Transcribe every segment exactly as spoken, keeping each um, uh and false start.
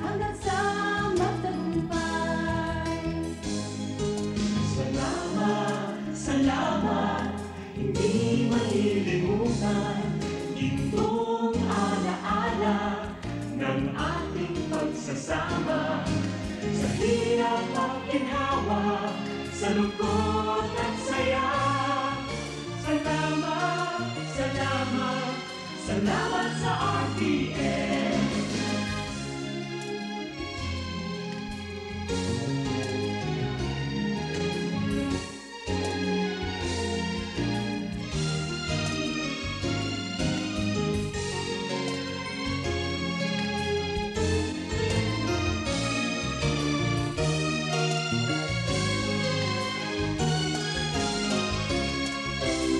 Hanggang sa magtagumpay. Salamat, salamat, hindi malilimutan itong alaala ng ating pagsasama. Sa hirap at ginhawa, sa lungkot at saya. Salamat, salamat, salamat sa R T N.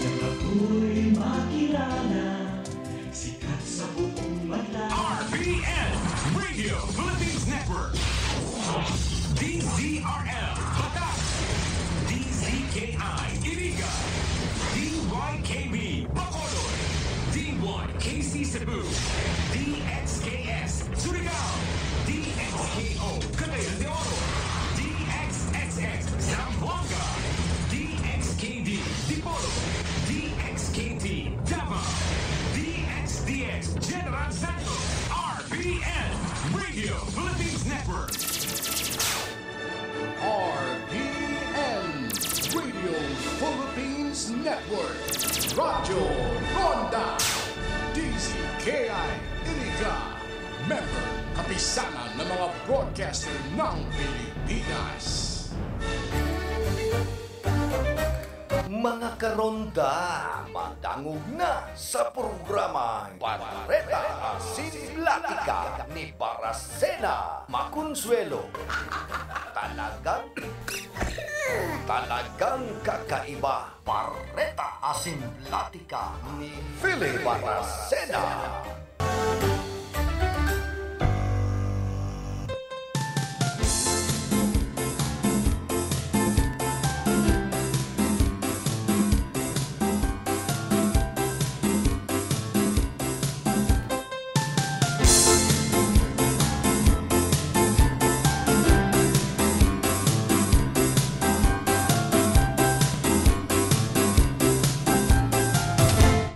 Nang ako'y makilala, sikat sa buong bansa. R P N, Radio Philippines Network. D Z R L, Batac. D Z K I, Iriga. D Y K B, Bacolod. D Y K C Cebu. D X K S, Surigao. D X K O, Cagayan de Oro. D X S X, Zamboanga. D X K D, Dipolog. D X K T, Davao. D X D X, General Santos. R P N, Radio Philippines Network. R P N, Radio Philippines Network. Radyo Ronda. D Z K I Iriga. Member, Kapisanan ng mga Broadcaster ng Pilipinas. Mga karonda, madangog na sa programang Bareta Asin Platika ni Baracena Maconsuelo. Talagang, talagang kakaiba. Bareta Asin Platika ni Philip Baracena.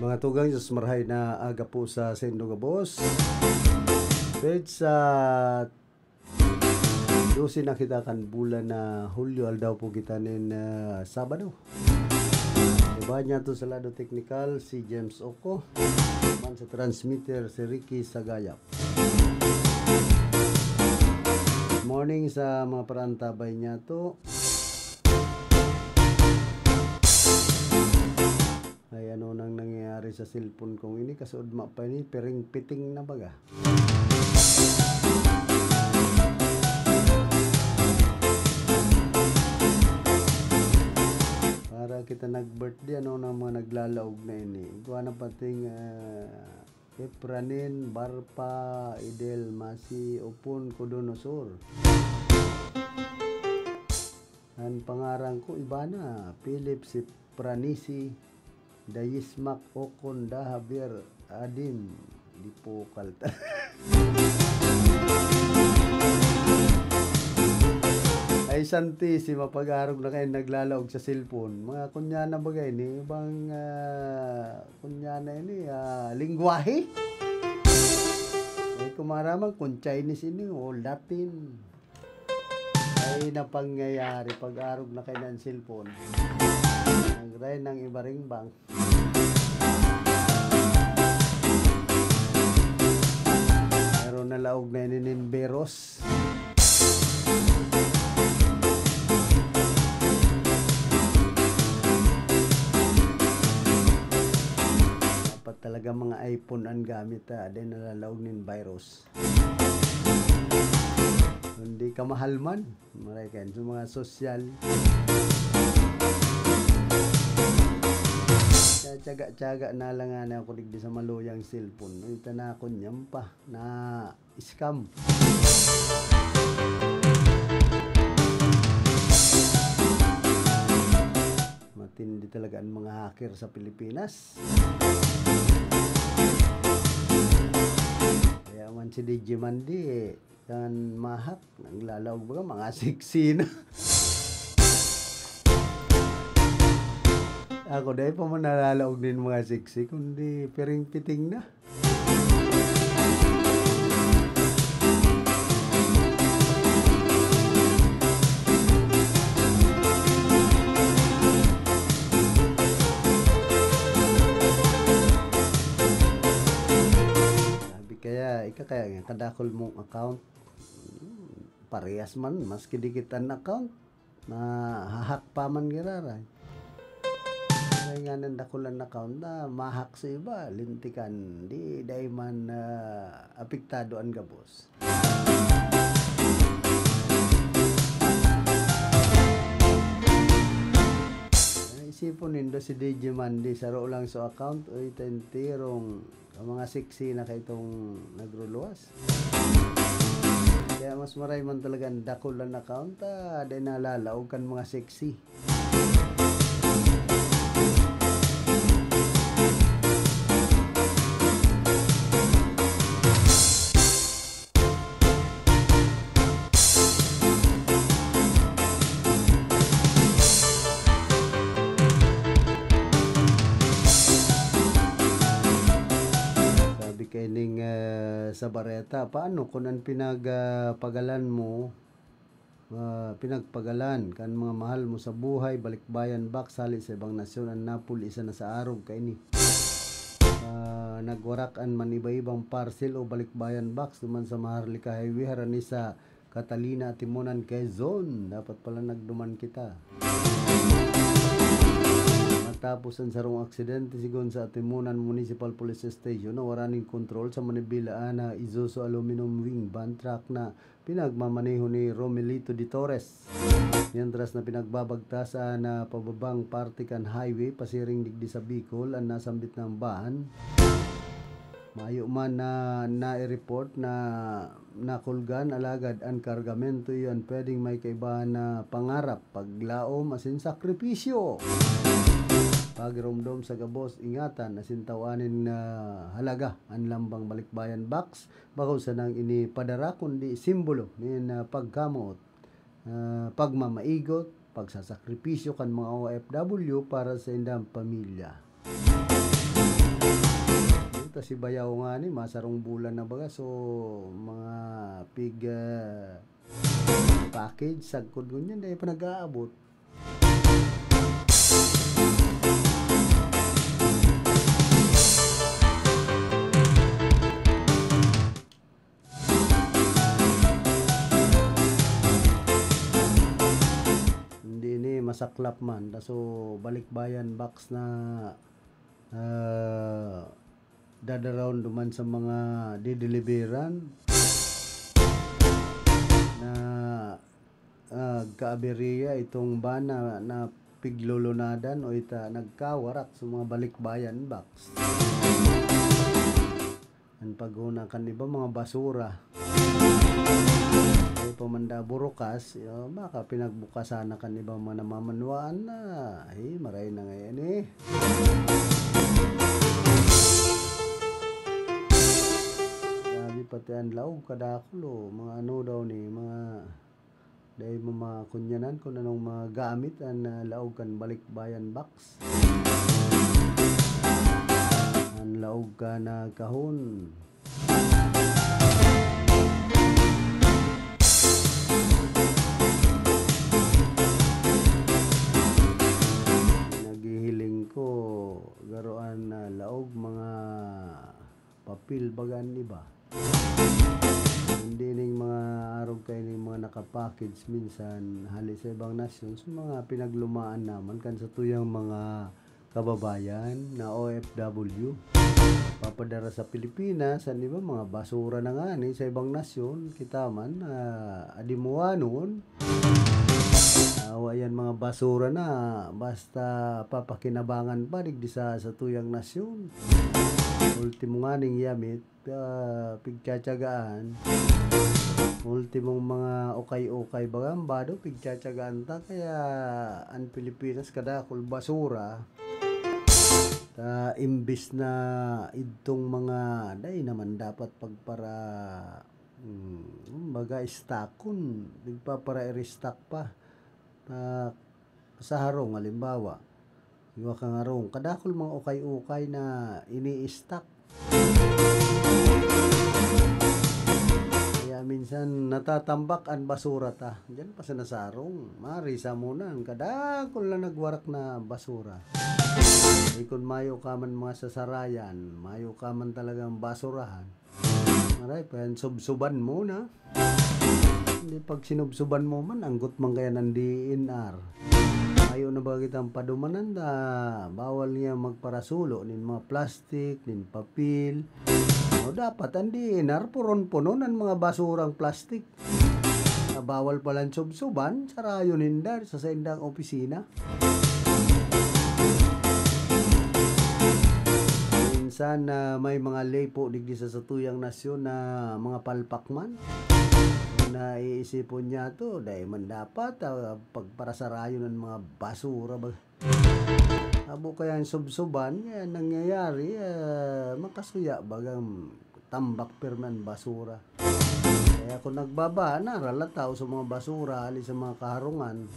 Mga tugang, Diyos marahay na aga po sa saindo gabos. Petsa dose na kita kan bulan na Hulyo, aldaw po kita nin, ah, Sabado. Iba niya to sa lado teknikal, si James Oco. Man sa transmitter, si Ricky Sagayap. Morning sa mga parantabay niya to. Ay, ano nang nangyayari sa cellphone kong ini? Kasuodma pa ini, piring-piting na baga. Para kita nag-birthday, ano na mga naglalaog na ini? Igwa na pating, ah, Efranin, Barpa, Idel, Masi, Opon, Codonosor. An pangaran ko, iba na. Philip, si Pranisi, Dayismak, Okon, Da, Javier, Adim. Di pokal ta. Ay, Santi, si mapag-arog na kayo naglalaog sa cellphone. Mga kunya na bagay ni ibang, ah, kunya na ini, ah, lingwahe. Ay, kumaraman kung Chinese ini o Latin. Ay, na pangyayari, pag-arog na kayo ng cellphone. Nagray ng iba ring bank. Pero nalaog na ini nin virus. Dapat talaga mga iPhone ang gamit, ha. Di nalalaog nin virus. Hindi ka mahal man. Maray kayo sa mga sosyal. Kaya tiyaga-tiyaga na lang nga na ako digdi sa maluyang cellphone. Ito na ako niyam pa na scam. Matindi talaga ang mga hacker sa Pilipinas. Kaya man si D J Mandy, eh, Kan mahak, naglalaog baga, mga sexy na. Ako, dai pa man nalalaog nin mga sexy, kundi piring-piting na. Sabi kaya, ika kaya nga, kadakol mong account, hmm, parehas man, maski dikit an account, maha-hack pa man giraray. Kaya nga nang dakul an account na maha-hack sa iba, lintikan, di dai man, ah, apektado an gabos. Ay, isipon nindo si D J Mandy, saro lang sa account, oy, ta enterong Ang mga sexy na kaitong nagruluwas. Kaya mas maray man talaga ang dakul na account, ah, dai nalalaog kan mga sexy. Sabi kaining, ah, sa Bareta, paano kun an pinag, ah, pagalan mo, ah, pinagpagalan kan mga mahal mo sa buhay, balikbayan box, hali sa ibang nasyon, an Napoli, isa na sa arog kaini. Ah, nagwarak an maniba-ibang parcel o balikbayan box duman sa Maharlika Highway, harani sa Catalina, Atimonan, Quezon. Dapat pala nagduman kita. Matapos an sarong aksidente, sigon sa Atimonan Municipal Police Station, nawara nin kontrol sa manibela an Isuzu aluminum wing van truck na pinagmamaneho ni Romelito de Torres. Mientras na pinagbabagtas an, ah, pababang parte kan highway pasiring digdi sa Bicol an nasambit na van, mayo man na nai-report na nakulgan, alagad an kargamento iyo an pwedeng may kaibahan na pangarap, paglaom, asin sakripisyo. Pagiromdom sa gabos, ingatan asin taw-an nin, ah, halaga an lambang balikbayan box, bako sanang ini padara, kundi simbolo nin, ah, pagkamoot, ah, pagmamaigot, pagsasakripisyo kan mga O F W para sa indang pamilya. Ito si Bayaw nga ni, masarong bulan na baga, so, mga pig, ah, package, sagkod ngunyan, dai pa nag-aabot. Hindi ni masaklap man. So, balikbayan box na, ah, dadaraon duman sa mga dideliveran na, ah, kaabereya itong van na, na piglulunadan o ita nagkawarak sa mga balikbayan box. An paghona kan iba, mga basura. Ay, pamanda burukas, yo, baka pinagbukasan na kan iba mga namamanwaan na. Ay, maray na ngayon eh. Grabe, pati an laog kadakul, oh. Mga ano daw ni, mga dai mo makunyanan kung anong mga gamit an, ah, laog kan balikbayan box. An laog kan, ah, kahon. Naghihiling ko, garo an, ah, laog mga papel baga an iba. Kundi ning mga arog kaining mga naka-package minsan hali sa ibang nasyon, sa mga pinaglumaan naman kan satuyang mga kababayan na O F W. Papadara sa Pilipinas, an iba mga basura na ngani sa ibang nasyon, kita man, ah, adimuhanon. Ah, wa yan mga basura na basta papakinabangan pa digdi sa satuyang nasyon. Ultimo nganing yamit, ah, pigtsatsagaan. Ultimong mga ukay-ukay, baga an bado, pigtsatsagaan ta. Kaya an Pilipinas kadakul basura. Ta imbis na idtong mga, dai naman dapat pagpara- Hmm, kumbaga, stock kun nagpapara-restock pa. Ta-, sa harong, halimbawa, iwa kang harong, kadakul mga ukay-ukay na ini-stock. Kaya minsan natatambak an basura ta. Diyan pa sa nasarong. Marisa mo na, ang kadakul na nagwarak na basura. Di kun mayo ka man mga sasarayan, mayo ka man talagang basurahan. Aray, pa yan, subsuban mo na. Hindi, pag sinubsuban mo man, anggot man kaya ng D E N R. Ayaw na ba kitang padumanan ta? Bawal niya magparasulo nin mga plastic, nin papel. O dapat ang D E N R, puron-punon ang mga basurang plastic. Na bawal palang subsuban, sarayon ninda sa saindang opisina. Minsan, ah, may mga lipo digdi sa satuyang nasyon na mga palpak man. Naiisipon niya to, dahil man dapat, ah, pagparasarayon ng mga basura ba? Abo kaya ang subsuban, kaya nangyayari, ah, makasuya bagang tambak pirmi an basura. Kaya kung nagbaba, naralataw sa mga basura, hali sa mga kaharungan.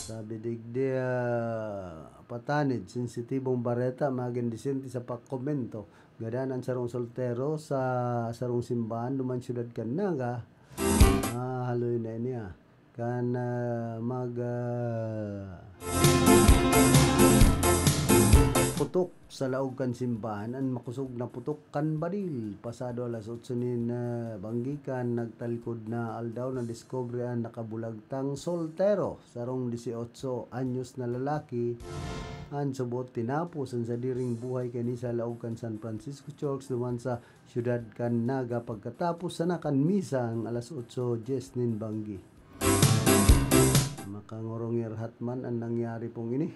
Sabi digdi, ah, patanid, sensitibong bareta, magin disente sa pagkomento. Gadan an sarong soltero sa sarong simbahan duman siyudad kan Naga, ah, haloy na niya. Kan, ah, mag, ah, putok sa laog kan simbahan an makosog na putok kan baril. Pasado alas otso nin, ah, banggi kan nagtalkod na aldaw, nadiskubre an nakabulagtang soltero, sarong dieciocho anyos na lalaki. An subot, tinapos an sadiring buhay kaini sa laog kan San Francisco Church duman sa siyudad kan Naga pagkatapos sana kan misa ang alas otso dyes nin banggi. Makangurungirhat man an nangyari pong ini.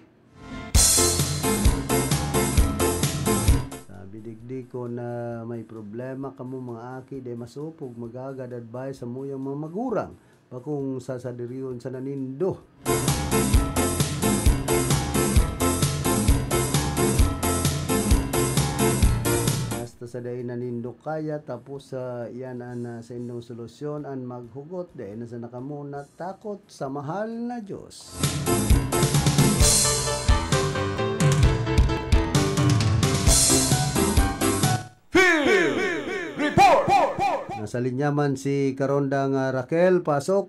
Sabi digdi ko na may problema kamo, mga aki, dai masopog, magagad advice sa muyang mga magurang. Bakong sasadirihon sana nindo. Basta sa dai na nindo kaya, tapos, ah, iyan an, ah, saindong solusyon, an maghugot, dai na sana kamo natakot sa mahal na Diyos. Field Report! Nasa linya man si Karondang, ah, Raquel, pasok.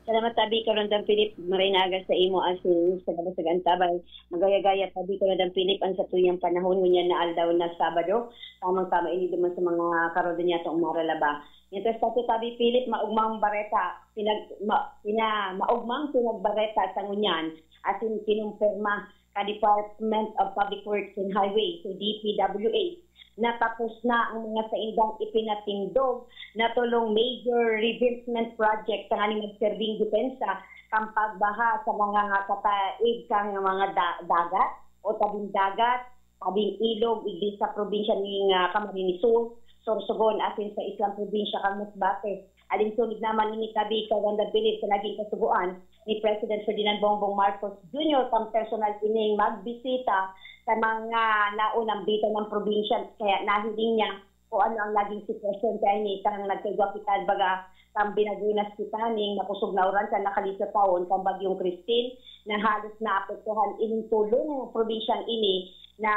Salamat tabi, Karondang Philip, maray na aga sa imo asin sa kabasag-an tabay. Magaya-gaya tabi, Karondang Philip, ang satuyang panahon ngunyan na aldaw na Sabado. Tamang-tama ini duman sa mga karonda niya tong maralaba. Mientras tanto, tabi, Philip, maugmang bareta, pinag-, ma-, pina-, maugmang pinagbareta sa ngunyan, asin kinumpirma ka Department of Public Works and Highways, o D P W H, na tapos na ang mga saindang ipinatindog na tolong major revampment project tanganing magserbing depensa kan pagbaha sa mga kataig kan mga da-, dagat o tabing dagat, tabing ilog, igdi sa probinsya ning, ah, Camarines Sur, Sorsogon, asin sa islang probinsya kan Masbate. Alinsunod naman ini tabi, Karondang Philip, sa naging kasugoan ni President Ferdinand Bongbong Marcos Junior kan personal ining magbisita sa mga naunang bitan ng probinsya, kaya nahiling niya kung ano ang naging sitwasyon kaini kan nagkaigwa kita, baga, kan binagunas kita ning makusog na uran kan nakalisa taon kan Bagyong Christine, na halos naapektuhan ining tolong probinsyang ini na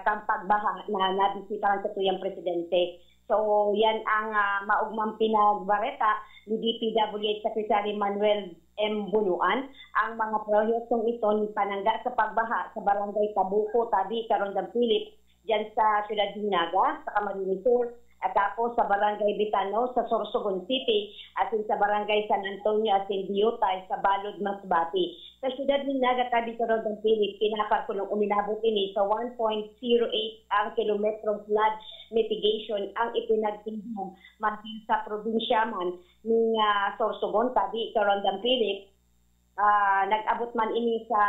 kan pagbaha na nabisita kan satuyang presidente. So, yan ang, ah, maugmang pinagbareta ni D P W H Secretary Manuel M Bunuan. Ang mga proyektong ito panangga sa pagbaha sa Barangay Tabuco, tabi, Karondang Philip, diyan sa siyudad ng Naga, sa Camarines Sur, at tapos sa Barangay Betano, sa Sorsogon City, asin sa Barangay San Antonio, asin Diutay, sa Balud, Masbate. Sa siyudad ng Naga, tabi, Karondang Philip, kinakalkulong uminabot ini sa one point zero eight ang kilometro flood mitigation ang ipinagtindog, maging sa probinsya man ning, ah, Sorsogon, tabi, Karondang Philip, ah, nag-abot man ini sa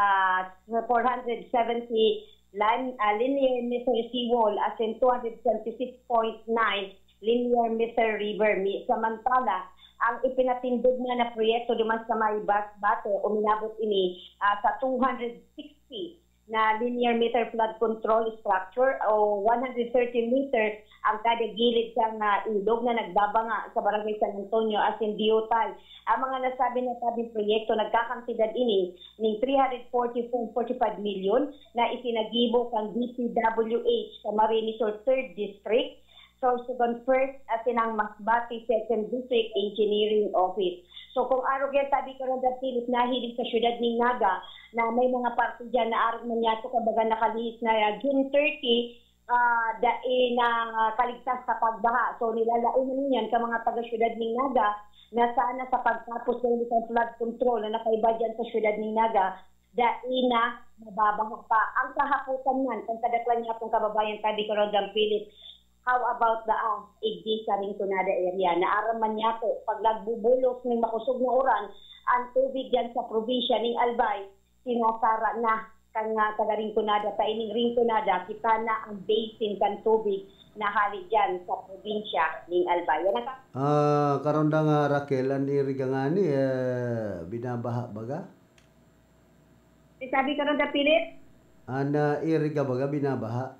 four hundred seventy lin-, ah, linear meter seawall, asin two hundred twenty-six point nine linear meter river. Mi-, samantala, ang ipinatindog na, na proyekto duman sa may Masbate, uminabot ini, ah, sa two hundred sixty na linear meter flood control structure o one hundred thirty meter ang kada gilid sa mga ilog na nagbabanga sa Barangay San Antonio, asin Diutay. Ang mga nasabi na tabing proyekto nagkakantidad ini ning three hundred forty point forty five milyon na isinagibo kan D P W H sa Camarines Sur Third District, Sorsogon First, asin ang Masbate Second District Engineering Office. So kung arog yan, tabi ko ron, Philip, nahiling sa siyudad ning Naga na may mga parte dyan na arog man yato, kumbaga, nakalihis na June thirty, ah, dai na kaligtas sa pagbaha. So nilalaoman niyan ka mga taga-siyudad ning Naga na sana sa pagtapos ng flood control na nakaiba dyan sa siyudad ning Naga, dai na mababaha pa. Ang kahapotan man, kung kadaklan niya akong kababayan, tabi ko ron, Philip, how about the, ah, igdi sa Rinconada area? Naaram man niya to, pag nagbubulos ng makusog na uran, ang tubig dyan sa probinsya ning Albay, sinasara na kan nga taga Rinconada, sa ining Rinconada, kita na ang basin kan tubig na hali dyan sa probinsya ning Albay. Yan ang ka- Ah, karon da nga, Raquel, an iriga ngani, eh, binabaha baga? Sabi ko ron, da Philip? An, ah, iriga baga binabaha?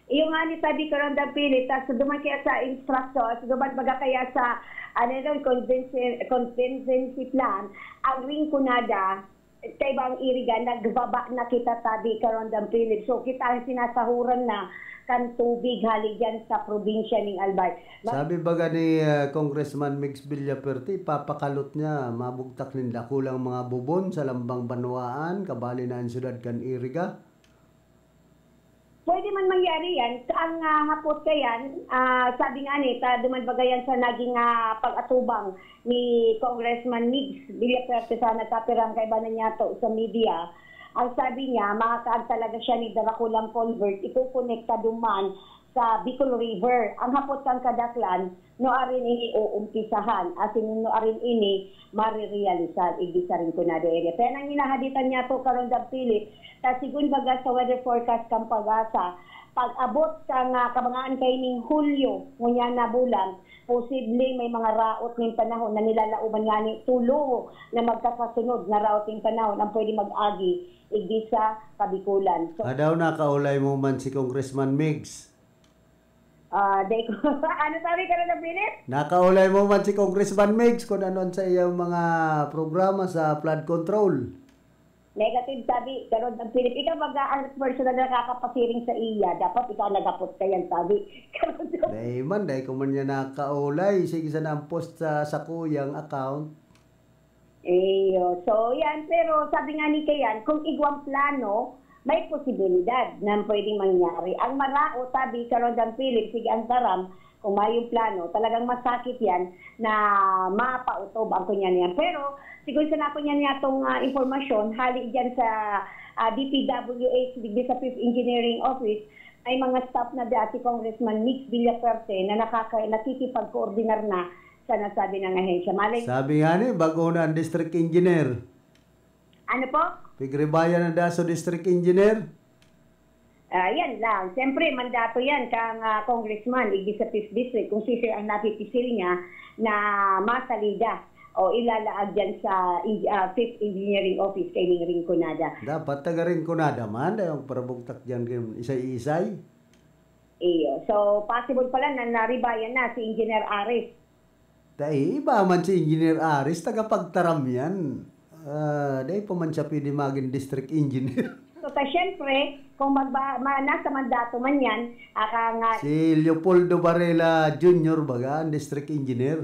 Iyo nga ni sabi ko ron, da Philip, tas duman kaya sa instruction, sa duman baga kaya sa, ano yun, contingency, contingency plan, ang Rinconada, kaiba ang iriga, nagbaba na kita tabi karon, da Philip. So, kita ang sinasahuran na kan tubig hali dyan sa probinsya ning Albay. Ma- Sabi baga ni, ah, Congressman Migs Villafuerte, ipapakalot niya, mabugtak nin dakulang mga bubon sa lambang banwaan, kabali na an syudad kan iriga. Pwede man mangyari yan. Ang, ah, hapot kayan, ah, sabi nga ni, ta, duman baga yan sa naging, ah, pag-atubang ni Congressman Migs Villafuerte sa nagkapirang kaibanan niya to sa media. Ang sabi niya, makakaag talaga siya ni Darakulang Culvert, ikukonekta duman sa Bicol River. Ang hapot kang kadaklan, nuarin ini uumpisahan, asin nuarin ini marirealisar, igdi sa Rinconada area. Kaya nang hinahaditan niya to karon, da Philip, ta sigun baga sa weather forecast kang PAGASA, pag-abot kang, ah, kabangaan kaining Hulyo, ngunyan na bulan, posible may mga raot ning panahon na nilalaoman nga ni tulo na magkakasunod na raot ning panahon ang pwede mag-agi igdi sa Kabikulan. So, Adaw, nakaulay mo man si Congressman Migs. Ah, dai ko, ano sabi ka na, Philip? Nakaulay mo man si Congressman Migs kung ano ang sa iyang mga programa sa flood control. Negative sabi, pero ang Philip, ikaw baga ang personal na nakakapasiring sa iya. Dapat ikaw nagapot ka yan, sabi. Dai man, dai ko man niya nakaulay. Sige sana ang post sa, sa kuyang account. Iyo. So, yan. Pero sabi nga ni Kayan, kung igwang plano, may posibilidad na pwedeng mangyari. Ang marao, sabi, karon, da Philip, sige, ang taram, kung mayong plano, talagang masakit yan na mapautob ang kunyan yan. Pero, sigun sa nako niyan niya itong, ah, impormasyon, hali dyan sa, ah, D P W H, digdi sa Fifth Engineering Office, may mga staff na dati, Congressman Migs Villafuerte, na nakaka-, nakikipagkoordinar na sa nasabi ng ahensya. Malay Sabi nga ni, bago na ang district engineer. Ano po? Pigribayan na da sa district engineer. Ah, yan lang. Siyempre, mandato yan kang, ah, congressman, igdi sa Fifth District, kung sisir ang napipisil niya na masalida o ilalaag dyan sa, ah, Fifth Engineering Office kay Ning Rinconada. Dapat taga Rinconada man, dahil ang parabugtak dyan, isay-isay. Iyo. So, possible pala na naribayan na si Engineer Aris. Dai, iba man si Engineer Aris, taga Pagtaram yan. Ah, dai pa man siya pwede maging district engineer. So, ta, syempre, kung magba-, ma-, nasa mandato man yan, aka nga Si Leopoldo Varela Junior baga, ang district engineer.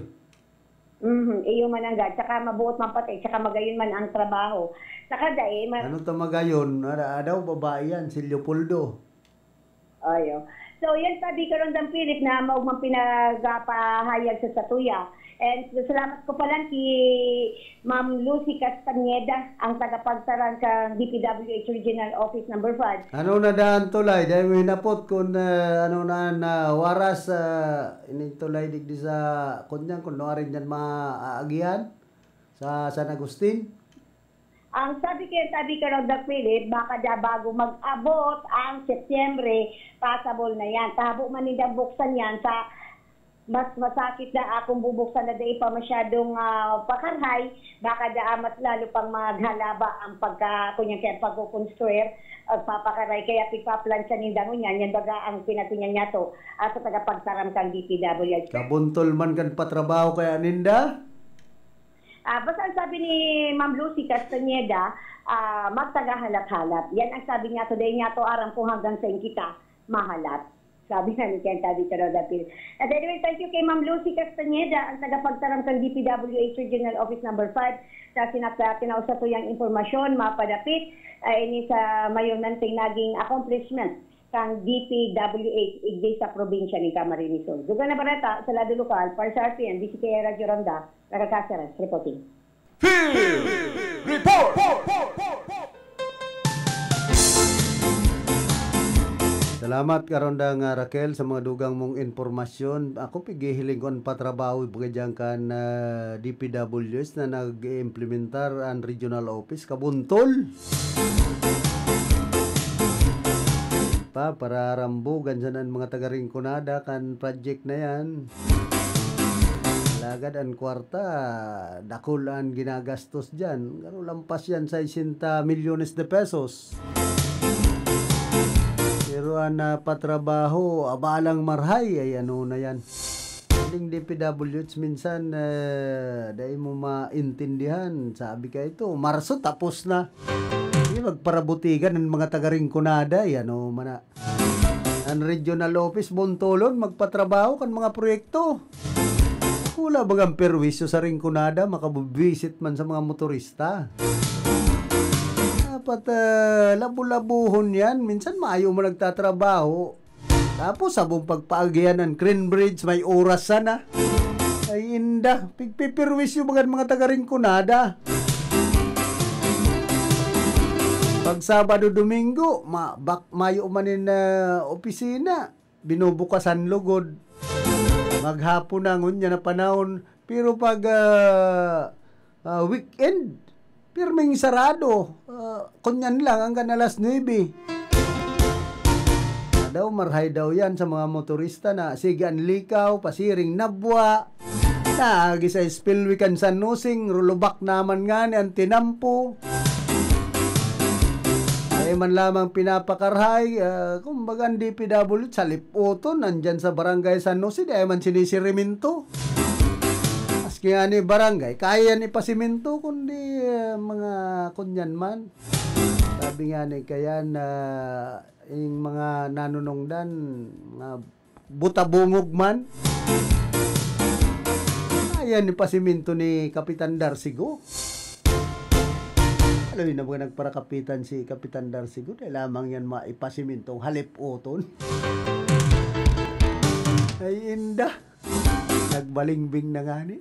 Mhm, iyo man ang gad. Saka mabuot man pati, saka magayon man ang trabaho. Saka dai, ma- Ano ta magayon? Ara-, adaw, babae yan, si Leopoldo. Ayo. So, yan sabi ko ron, Dang Philip, na maugmang pinagpahayag sa satuya. And salamat ko pa lang ki Ma'am Lucy Castañeda, ang tagapagtaran ka D P W H Regional Office Number Five. Ano na daan tulay? Dahil mo hinapot kung, ah, ano na, na waras, ah, ining tulay digdi sa, kunyan, kung nuarin dyan maaagihan sa San Agustin? Ang sabi kaya, sabi ka raw, Doc Philip, baka da bago mag-abot ang Setyembre, possible na yan. Tahabo man nindang buksan yan sa Mas masakit na akong bubuksan na dai pa masyadong, ah, pakarhay, baka daa mas lalo pang maghalaba ang pagka-, kunyan kaya pagkukonstruir, ah, papakaray, kaya pigpaplansya ninda ngunyan, yan baga ang pinakunyan niya to, ah, sa tagapagtaram kang D P W H. Kabuntol man kan patrabaho kaya ninda? Ah, basta ang sabi ni Ma'am Lucy Castañeda, ah, magtagahalat-halat. Yan ang sabi niya to, dai niya to aram kung hanggang saan kita mahalat. Sabi nga ni Ken Tabitha Rodapil. At anyway, thank you kay Ma'am Lucy Castañeda, ang tagapagtaram kan D P W H Regional Office Number five, sa sinak-, sa kinausap ko yang impormasyon, mapadapit, ah, ini sa mayornanteng naging accomplishment kan D P W H igdi sa probinsya nin Camarines Sur. Dugang na bareta sa lado lokal, para sa R T N, D C K I Radyo Ronda, taga Caceres, reporting. Field Report! Salamat, Karonda nga Raquel, sa mga dugang mong impormasyon. Ako, pighihiling ko an patrabaho baga diyan kan, ah, D P W H na nag-iimplementar an regional office. Kabuntol! Pa, pararambugan sana an mga taga Rinconada kan project na yan. Alagad an kwarta, dakul an ginagastos diyan. Garo lampas yan, sesenta milyones de pesos. Pero an napatrabaho, abalang marhay, ay ano na yan. Ning D P W H minsan, eh, dai mo maintindihan. Sabi ka ito, Marso tapos na. Sige, magparabutigan ang mga taga Rinconada, eh, ano man na. An regional office, buntolon, magpatrabaho kan mga proyekto. Wala bagang perwisyo sa Rinconada, makabubwisit man sa mga motorista. Dapat, ah, labo-labuhon yan. Minsan mayo man nagtatrabaho. Tapos, sabong pagpaagihan an crane bridge, may oras sana. Ay, inda. Pigpipirwisyo bagan mga taga Rinconada. Pag Sabado, Domingo, ma-, bak-, mayo man nin, ah, opisina. Binubukasan lugod. Maghapon na, ngunyan na panahon. Pero pag, ah, ah, weekend, pirming sarado. Ah, kunyan lang hanggang alas nuebe. Ah, daw, marhay daw yan sa mga motorista na sige an likaw, pasiring nabwa. Naagi sa spillway kan San Jose, rulubak naman ngani an tinampo. Ay man lamang pinapakarhay, ah, kumbaga an D P W H sa lipoton, nandyan sa barangay San Jose, di ay man sinisirimento. Maski nga ni barangay, kaya yan ipasimento, kundi, ah, mga kunyan man. Sabi nga ni kaya na yung mga nanunungdan, mga buta-bungog man. Ayan, ipasiminto ni Kapitan Darsigo. Aloy na mga nagparakapitan si Kapitan Darsigo, dahil lamang yan maipasiminto ang halip-uton. Ay, inda. Nagbalingbing na nga ni.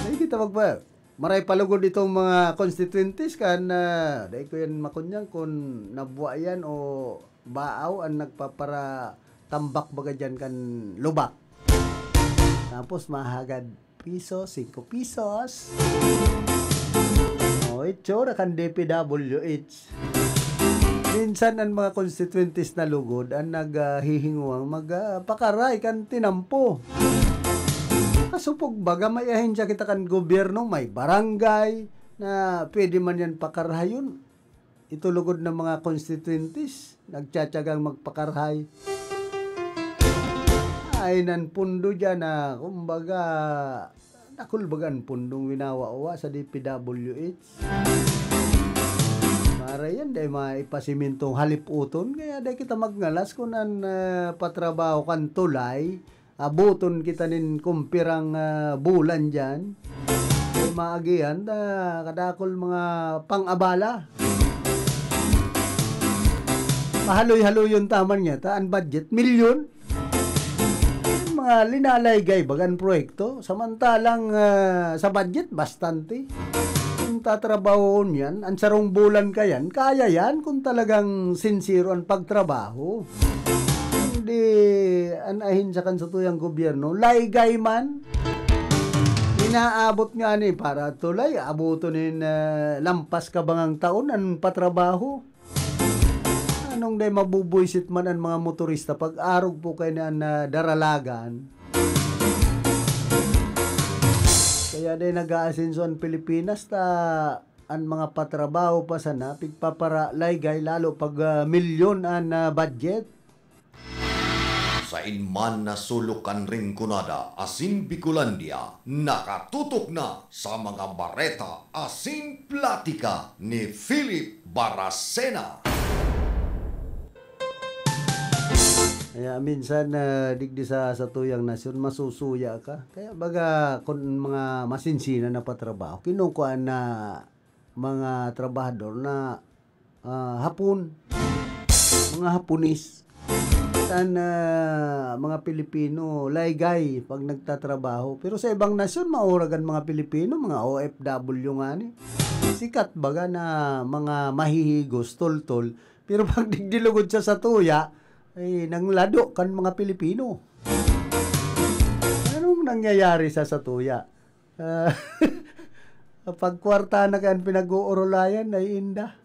Ay, kita magpa-, maray palugod itong mga constituentes kan, ah, dai ko yan makunyang kung nabwa yan o baaw ang nagpaparatambak baga dyan kan lubak. Tapos mahagad piso, singko pisos. O, itsura kan D P W H. Minsan ang mga constituentes na lugod ang naghihinguang mag, ah, pakaray kan tinampo. Kasupog baga may ahensya kita kan gobyerno, may barangay na pwede man yan pakarayon. Ito lugod na mga constituentes, nagtsatsagang magpakarahay. Ay, nan pundo dyan na, kumbaga, dakul baga an pundong winawa-wa sa D P W H. Para yan, dai maipasimintong halip-uton. Kaya dai kita magngalas kun an, ah, patrabaho kan tulay, abuton kita nin kumpirang, ah, bulan dyan. Dai maagihan, ta kadakul mga pang-abala. Pahaloy-haloyon ta man ngata, an budget, milyon. Mga linalaygay baga an proyekto, samantalang, ah, sa budget, bastante. Kung tatrabahoon yan, an sarong bulan ka yan, kaya yan kung talagang sinsero an pagtrabaho. Kundi an ahensya kan satuyang gobyerno, laygay man. Inaabot nga ni para tulay, abuton nin, ah, lampas kabangang taon an patrabaho. Anong day mabubuisit man an mga motorista pag arog po kaini an, ah, daralagan? Kaya day nag-aasenso an Pilipinas ta an mga patrabaho pa sana, pigpapara-laygay lalo pag, ah, milyon an, ah, budget. Sain man na sulok kan Rinconada asin Bicolandia, nakatutok na sa mga bareta asin platika ni Philip Baracena. Kaya minsan, ah, digdi sa, sa tuyang nasyon, masusuya ka. Kaya baga, kun mga masinsinan na patrabaho, kinukuha na mga trabahador na, ah, Hapon, mga Hapones. Tan, ah, mga Pilipino, laygay pag nagtatrabaho. Pero sa ibang nasyon, maurag an mga Pilipino, mga O F W ngani. Sikat baga na mga mahihigos, toltol. Pero pag digdi lugod sa satuya, ay, nanglado kan mga Pilipino. Anong nangyayari sa satuya? Ah, pag kwarta na kan pinag-uurulayan, ay inda.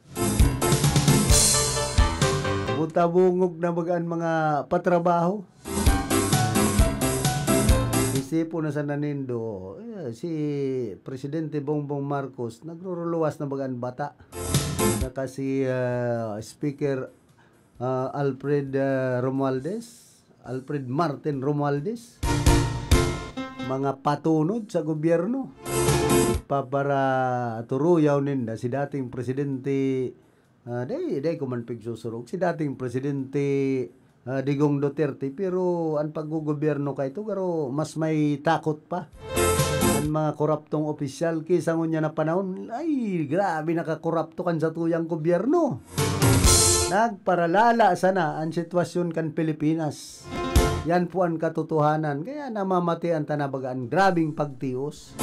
Buta-bungog na baga an mga patrabaho. Isipon na sana nindo, eh, si Presidente Bongbong Marcos, nagruruluwas na baga an bata. Saka si, ah, Speaker, ah, Alfred, ah, Romualdez, Alfred Martin Romualdez, mga patunod sa gobyerno. Paparaturuyaw ninda si dating Presidente, ah, dai, dai ko man pigsusurog, si dating Presidente, ah, Digong Duterte, pero an paggogobyerno kaito, garo mas may takot pa an mga koraptong opisyal ki sa ngunyan na panahon. Ay, grabe nakakorapto kan satuyang gobyerno. Nagparalala sana an sitwasyon kan Pilipinas. Yan po an katotohanan. Kaya namamatian ta na baga an grabeng pagtios.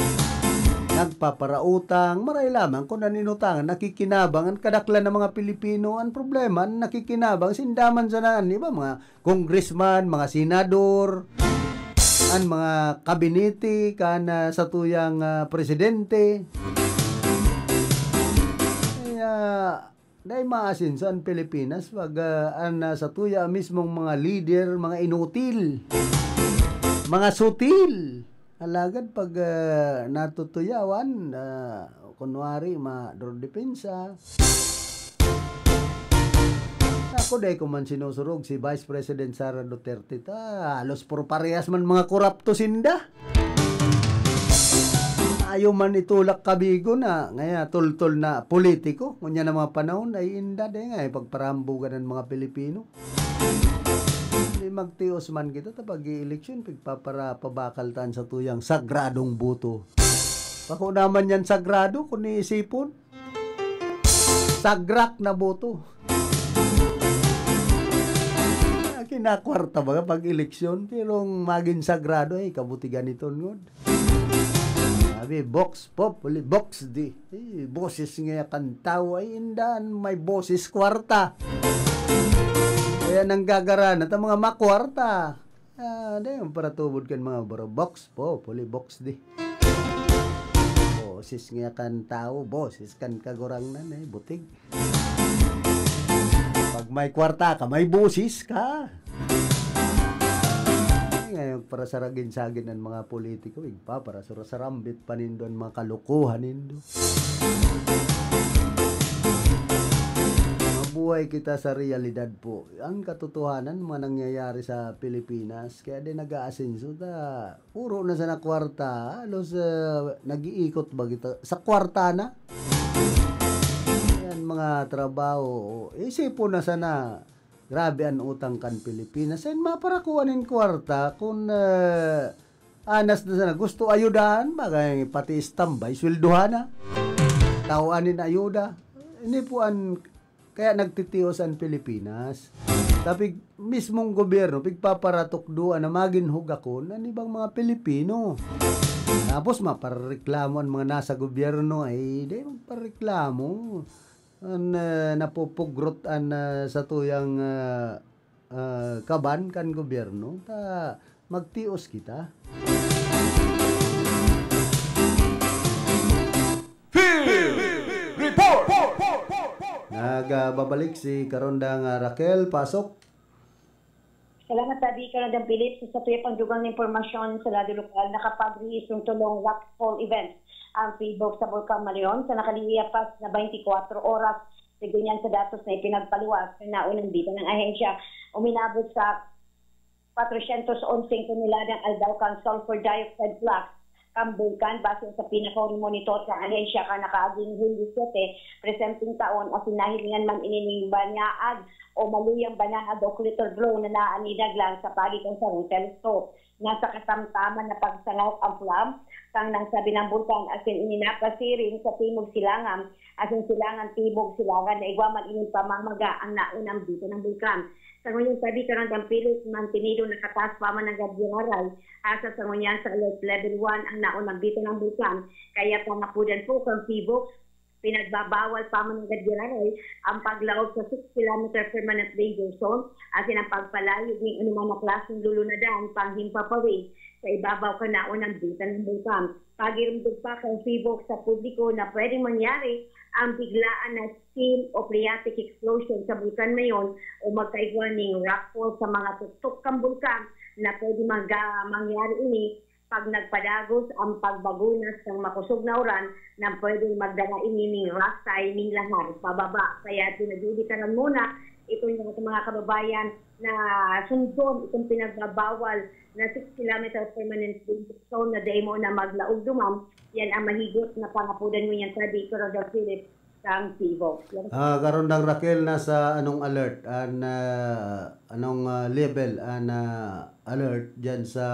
Nagpaparautang, maray lamang kun an inutangan, nakikinabang an kadaklan na mga Pilipino. An problema, an nakikinabang, sinda man sana an iba, mga congressman, mga senador, an mga kabinete kan, ah, satuyang, ah, presidente. Kaya, dai maasenso an Pilipinas pag, ah, an, ah, satuya mismong mga lider, mga inutil, mga sutil. Alagad pag, ah, natutuyawan, ah, kunwari, madorodepensa. Ako, dai ko man sinusurog si Vice President Sara Duterte ta. Halos puro parehas man mga korapto sinda. Ayaw man itulak kabigo na, ngaya toltol na politiko. Ngunyan na mga panahon, ay inda, dai nga, eh, pagparambugan ng mga Pilipino. Hindi magtios man kita ta pag-i-eleksyon, pigpapara-, pabakal ta an satuyang sagradong boto. Bako naman yan sagrado kung iisipon. Sagrak na boto. Ah, kinakwarta baga pag eleksyon, pero ang magin sagrado ay kabutigan nito, ngod. Sabi, Vox Populi, Vox Dei. Eh, boses nga kan tawo ay indan, may boses kwarta. Kaya nanggagara na ta mga makwarta. Ah, dai man paratubod kan mga baro. Vox Populi, Vox Dei. Boses nga kan tawo, boses kan Kagurangnan, eh, butig. Pag may kwarta ka, may boses ka. Ay, ngayon, para saragin-sagin ang mga politiko, igpa, para surasarambit pa nindo ang mga kalokohan nindo. Mabuhay kita sa realidad po. Ang katotohanan, mga nangyayari sa Pilipinas, kaya din nag-aasenso ta. Puro na sana kwarta, halos, ah, nag-iikot ba kita? Sa kwarta na? Yan, mga trabaho, isipon na sana. Grabe an utang kan Pilipinas. Yan, maparakuan nin kwarta kun, ah, anas na sana. Gusto ayudahan, bagay, pati standby, sweldohan na. Tao anin ayuda. Ini po an kaya nagtitios an Pilipinas. Tapi mismong gobyerno, pigpaparatukdoan na magin hugakon an ibang mga Pilipino. Tapos mapareklamo an mga nasa gobyerno, ay, di magpareklamo. An, ah, napupugrot an, ah, satuyang, ah, ah, kaban kan gobyerno, ta magtios kita. Field Report! Nagbabalik si Karondang, ah, Raquel. Pasok. Salamat, Tabi, Karondang Philip. Sa satuya pang dugang na impormasyon sa lado lokal, nakapagrehistro ng tulong rockfall event ang PHIVOLCS sa Bulkan Mayon sa nakalipas na twenty-four oras. Sa ganyan sa datos na ipinagpaluwas sa naunang bita ng ahensya, uminabot sa kwatrosyentos onseng toneladang aldaw kan sulfur dioxide flux kan bulkan, base sa pinakahuling monitor sa ahensya kan nakaaging Hulyo siyete, presenteng taon, asin nahilingan man ini nin banyaag o maluyang banyaag o clitter glow na naanidag lang sa paagi kan sarong telescope. Nasa katamtaman na pagsangawk ang flux kan nasabi ng bulkan, asin ini napasiring sa timog silangan asin silangan timog silangan na igwa man ining pamamaga ang naunang bita ng bulkan. Sa ngunyan, Tabi, Karondang Philip, mantinido nakataas pa man nanggad giraray, asa sa ngunyan sa alert level one ang naunang bita ng bulkan. Kaya pangapodan po kan PHIVOLCS, pinagbabawal pa man nanggad giraray ang paglaog sa six kilometer permanent danger zone, asin ang pagpalayo nin anuman na klaseng lulunadan panghimpapawid sa ibabaw kan naunang bita ng bulkan. Pagirumdog pa kan PHIVOLCS sa publiko na pwedeng mangyari ang biglaan na steam o phreatic explosion sa Bulkan Mayon o magkaigwa nin rockfall sa mga tuktok kan bulkan, na pwede mag-, ah, mangyari ini pag nagpadagos ang pagbagunas ng makusog na uran na pwedeng magdala ini nin rasay nin lahar pababa. Kaya pinag-iibitaran muna itong mga, mga kababayan na sundon itong pinagbabawal na six kilometer permanent danger zone na dai mo na maglaog duman. Yan ang mahigot na pangapodan ngunyan, Tabi, Karondang Philip, kan PHIVOLCS. Ah, Karondang Raquel, nasa anong alert? An, ah, anong, ah, level an, ah, alert diyan sa,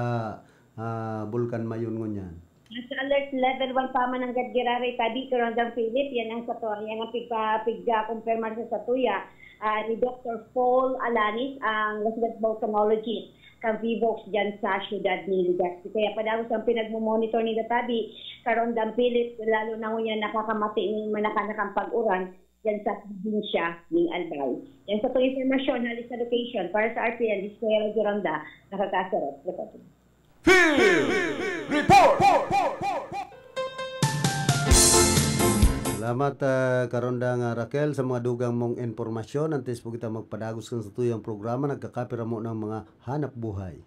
ah, Bulkan Mayon ngunyan? Nasa alert level one pa man nanggad giraray, Tabi, Karondang Philip. Yan ang sa to, yan ang pigpa-, pigkumpirmar sa satuya, ah, ni Doctor Paul Alanis, ang resident volcanologist kan PHIVOLCS diyan sa siyudad ni Legazpi. Kaya padagos ang pinagmo-monitor ni Tabi, Karondang Philip, lalo na ngunyan nakakamati nin manakan-nakan pag-uran diyan sa probinsya nin Albay. Yan sa itong impormasyon, hali sa location, para sa R P N, this is Kuya Roger Ronda, nakakasarap. Report. Field Report! Salamat, ah, Karondang, ah, Raquel, sa mga dugang mong impormasyon. Antes po kita magpadagos kan satuyang programa, nagkakapira mo ng mga hanap buhay.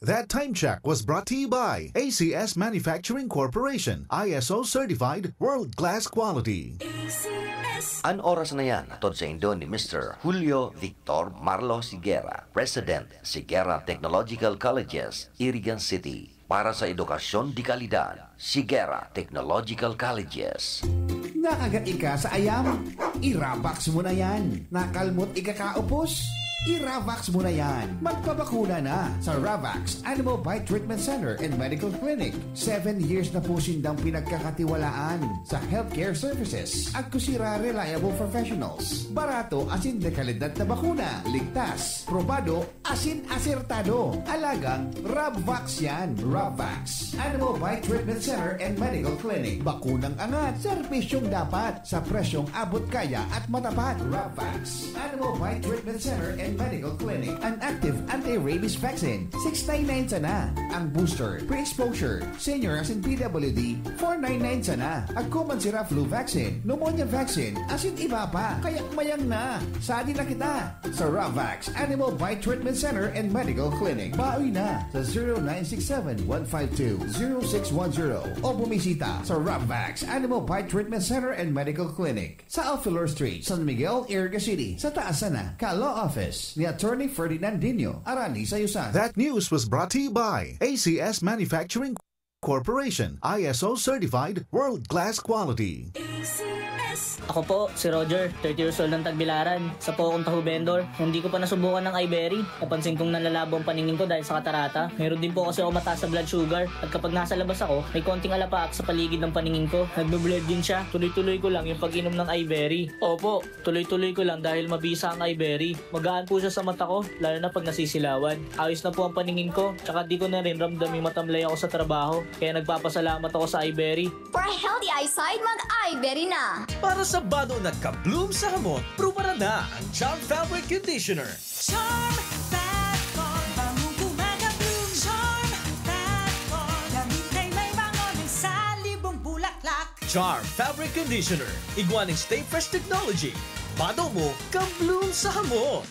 That time check was brought to you by A C S Manufacturing Corporation, I S O certified, world-class quality. A C S. An oras na yan, hatod saindo ni Mister Julio Victor Marlo Sigera, President, Sigera Technological Colleges, Irigan City. Para sa edukasyon de kalidad, Sigera Technological Colleges. Nakagat ika sa ayam? I-Ravax mo na yan. Nakalmot ika kaupos? I-Ravax mo na yan. Magpabakuna na sa Ravax Animal Bite Treatment Center and Medical Clinic. Seven years na po sindang pinagkakatiwalaan sa healthcare services. Agko sira reliable professionals. Barato asin de kalidad na bakuna. Ligtas, probado, asin asertado. Alagang Rabvax yan. Rabvax Animal Bite Treatment Center and Medical Clinic. Bakunang angat, serbisyong dapat, sa presyong abot kaya at matapat. Rabvax Animal Bite Treatment Center and Medical Clinic. An active anti-rabies vaccine, six nine nine sana. Ang booster, pre-exposure, senior asin P W D, four nine nine sana. Agko man sira flu vaccine, pneumonia vaccine, asin iba pa. Kaya mayang na. Sadi na kita. Sa Rabvax Animal Bite Treatment Center and Medical Clinic. Bawi na sa zero nine six seven, one five two, zero six one zero o bumisita sa Rabvax Animal Bite Treatment Center and Medical Clinic sa Alfilor Street, San Miguel, Iriga City, sa taas sana ka Law Office ni Attorney Ferdinand Dino, Arani Sayusan. That news was brought to you by A C S Manufacturing Corporation, I S O certified, world-class quality. A C S. Ako po, si Roger, thirty years old ng Tagbilaran. Isa po akong taho vendor. Nung di ko pa nasubukan ng iBerry, napansin kong nanlalabo ang paningin ko dahil sa katarata. Meron din po kasi ako mataas sa blood sugar. At kapag nasa labas ako, may konting alapaap sa paligid ng paningin ko. Nagbe-blur din siya. Tuloy-tuloy ko lang yung pag-inom ng iBerry. Opo, tuloy-tuloy ko lang dahil mabisa ang iBerry. Magaan po siya sa mata ko, lalo na pag nasisilawan. Ayos na po ang paningin ko, tsaka di ko na rin ramdam yung matamlay ako sa trabaho. Kaya nagpapasalamat ako sa iBerry. For a healthy eyesight, mag-iBerry na! Para sa bado nagka-bloom sa hamot, prubaran na ang Charm Fabric Conditioner. Charm Fat Foam, bangong gumagabloom. Charm Fat Foam, damit ay may bango ng salibong bulaklak. Charm Fabric Conditioner, igwa ning Stay Fresh Technology. Bado mo, ka-bloom sa hamot.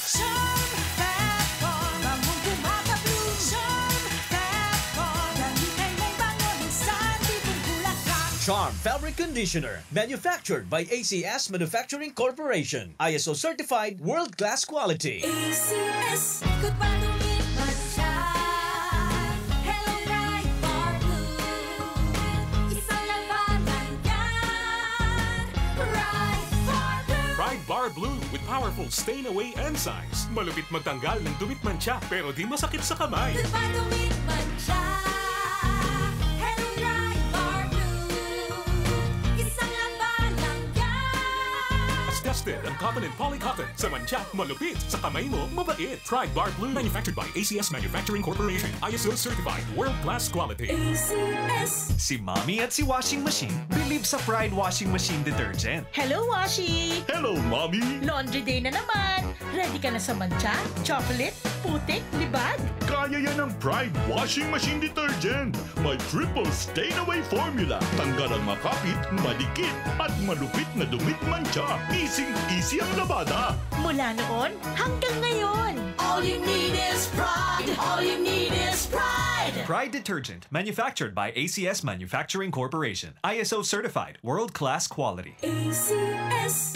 Charm Fab Balm, bangong gumagabloom. Charm Fab Balm, dami kay may bango, minsan di pong bulaklak. Charm Fabric Conditioner, manufactured by A C S Manufacturing Corporation, I S O certified, world-class quality. A C S, ikot pa, dumit man siya. Hello, Pride Bar Blue. Isang labanan yan. Pride Bar Blue. Pride Bar Blue with powerful stain away enzymes. Malupit magtanggal ng dumit mantsa, pero di masakit sa kamay. Ikot pa, dumit man siya. Hello, Pride Bar Blue. Isang labanan yan. Tested ang cotton and polycotton. Sa mantsa, malupit. Sa kamay mo, mabait. Pride Bar Blue. Manufactured by A C S Manufacturing Corporation. I S O certified. World class quality. A C S. Si Mommy at si Washing Machine believe sa Pride Washing Machine Detergent. Hello, Washi! Hello, Mommy! Laundry day na naman! Ready ka na sa mantsa, chocolate, putik, libag? Kaya yan ng Pride Washing Machine Detergent. May triple stain away formula. Tanggal ang makapit, madikit, at malupit na dumit mantsa. Easy-easy ang labada. Mula noon hanggang ngayon. All you need is Pride. All you need is Pride. Pride Detergent, manufactured by A C S Manufacturing Corporation. I S O certified, world-class quality. A C S.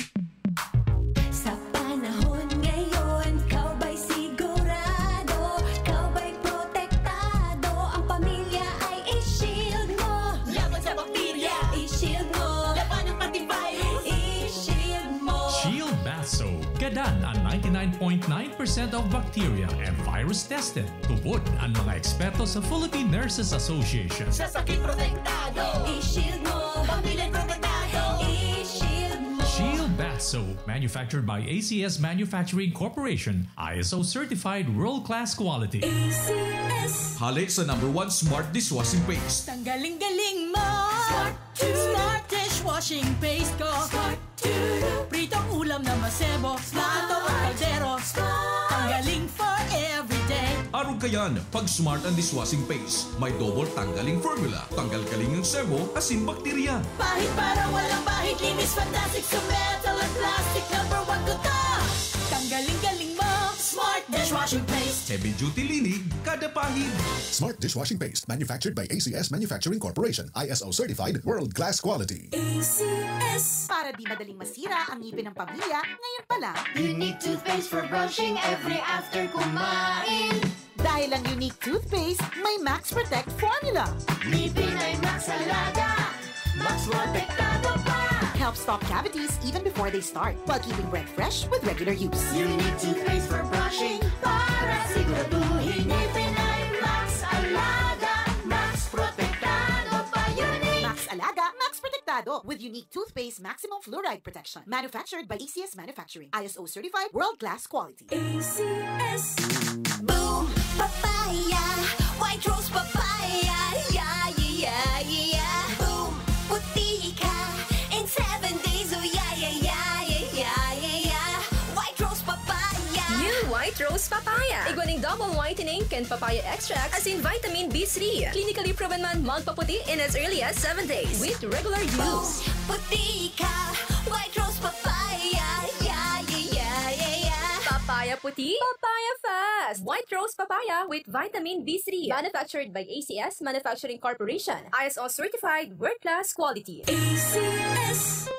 Sa panahon ngayon, ikaw ba'y sigurado? Ikaw ba'y protektado? Ang pamilya ay i-shield mo. Laban sa bakterya, i-shield mo. Laban ng antivirus, i-shield mo. Shield Bath Soap. Gadan ang ninety-nine point nine percent of bacteria and virus tested. Tubod ang mga eksperto sa Philippine Nurses Association. Sa sakit protektado, i-shield mo. Pamilya protektado, i-shield mo. Shield Bath Soap, manufactured by A C S Manufacturing Corporation, I S O certified world-class quality. A C S. Hale sa number one smart dishwashing paste. Tanggaling-galing mo! Smart Smart dishwashing paste ko. Smart Pritong ulam na masebo, plato o kaldero. Tanggaling for everyday. Arog kayan, pag Smart ang dishwashing paste, may double tanggaling formula. Tanggal kaling ang sebo, asin bakterya. Pahid para walang bahid, linis fantastic sa metal at plastic. Number one ko to. Tanggaling-galing mo, Smart dishwashing paste. Heavy duty linig, kada pahid. Smart dishwashing paste, manufactured by A C S Manufacturing Corporation, I S O certified, world class quality. A C S. Para di madaling masira ang ngipin ng pamilya, ngayon pa lang. Unique toothpaste for brushing every after kumain. Dahil ang Unique Toothpaste may Max Protect Formula. Ngipin ay Max Alaga, Max Protektado pa. Helps stop cavities even before they start, while keeping breath fresh with regular use. Unique Toothpaste for brushing, para siguraduhin ngipin ay Max Alaga, Max Protektado pa. Unique Max Alaga, Max Protektado, with Unique Toothpaste Maximum Fluoride Protection. Manufactured by A C S Manufacturing. I S O certified, world class quality. A C S. Boom Papaya, White Rose Papaya, yeah, yeah, yeah, yeah. Boom Puti ka in seven days, oh yeah, yeah, yeah, yeah, yeah, yeah, yeah. White Rose Papaya. New White Rose Papaya. Igwa ning double whitening kan papaya extract asin vitamin B three. Clinically proven man magpaputi in as early as seven days with regular use. Boom Puti ka, White Rose Papaya, yeah, yeah, yeah, yeah, yeah. Papaya puti, papaya fast. White Rose Papaya with vitamin B three. Manufactured by A C S Manufacturing Corporation. I S O certified, world-class quality. A C S.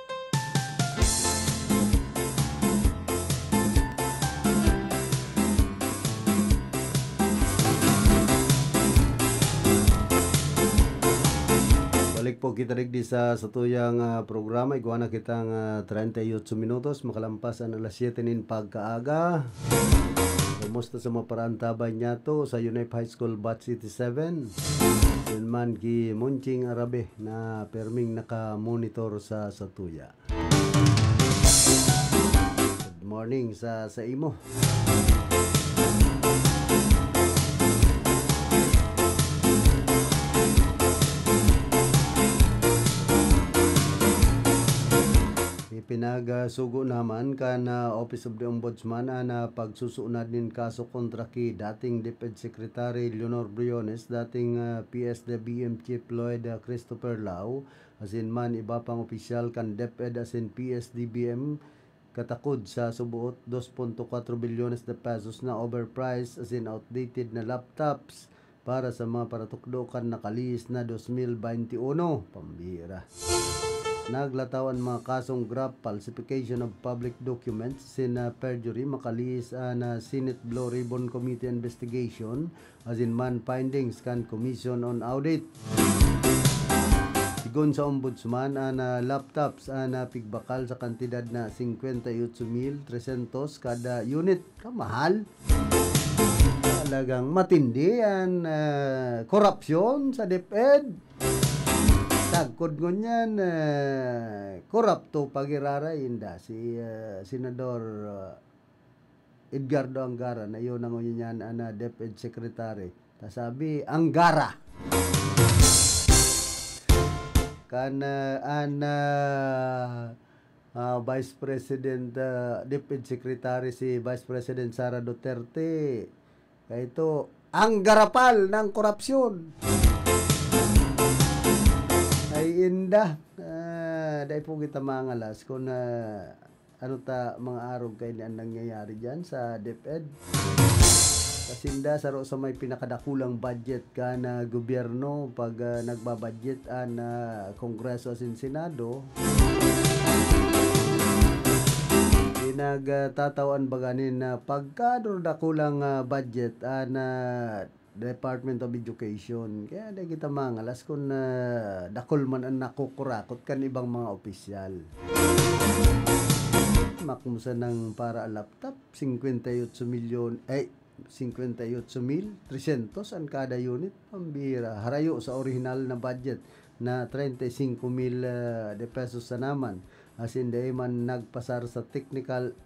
Balik po kita digdi sa satuyang, ah, programa. Igwa na kitang, ah, treinta y ocho minutos, makalampas an alas siyete nin pagkaaga. Kumusta sa mga paraantabay niyato sa UNEP High School Batch eighty-seven? Yun man, ki Munching Arabe na perming naka-monitor sa satuya. Good morning sa, sa imo. Pinagsugo naman kan, ah, Office of the Ombudsman an, ah, pagsusunad nin kaso kontra ki dating DepEd Secretary Leonor Briones, dating, ah, P S D B M Chief Lloyd, ah, Christopher Lao, asin man iba pang opisyal kan DepEd asin P S D B M, katakod sa suboot dos punto kwatro bilyones de pesos na overpriced asin outdated na laptops para sa mga paratukdo kan nakalihis na dos mil baynte uno. Pambira. Naglataw an mga kasong graft, falsification of public documents, asin, ah, perjury, makalihis an, ah, Senate Blue Ribbon Committee investigation, asin man findings kan Commission on Audit. Sigon sa Ombudsman, an, ah, laptops an, ah, pigbakal sa kantidad na singkwenta y otso mil tresentos kada unit. Kamahal. Talagang matindi an, ah, korapsyon sa DepEd. Sagkod ngunyan, ah, korapto pa giraray inda si, ah, Senador, ah, Edgardo Angara, na iyo na ngunyan an, ah, DepEd Secretary. Ta sabi, Angara. Kan, ah, an, ah, ah, Vice President, ah, DepEd Secretary si Vice President Sara Duterte. Kaya ito, ang garapal ng korapsyon. Ay inda. Ah, dai po kita mangalas kung, ah, ano ta mga arog kaini an nangyayari diyan sa DepEd. Kasinda, saro sa may pinakadakulang budget kan, ah, gobyerno pag, ah, nagbabudget an, ah, Kongreso asin Senado. Pinagtatao an baga nin, ah, pagkadakulang, ah, budget an, ah, Department of Education. Kaya dai kita mangalas kun, ah, dakul man an nakukurakot kan ibang mga opisyal. Makmusan ng para laptop, singkwenta y otso milyon, ay, singkwenta y otso mil tresyentos an kada unit. Pambira, harayo sa orihinal na budget na treinta y cinco mil, ah, de pesos sana man. Asin dai man nagpasar sa technical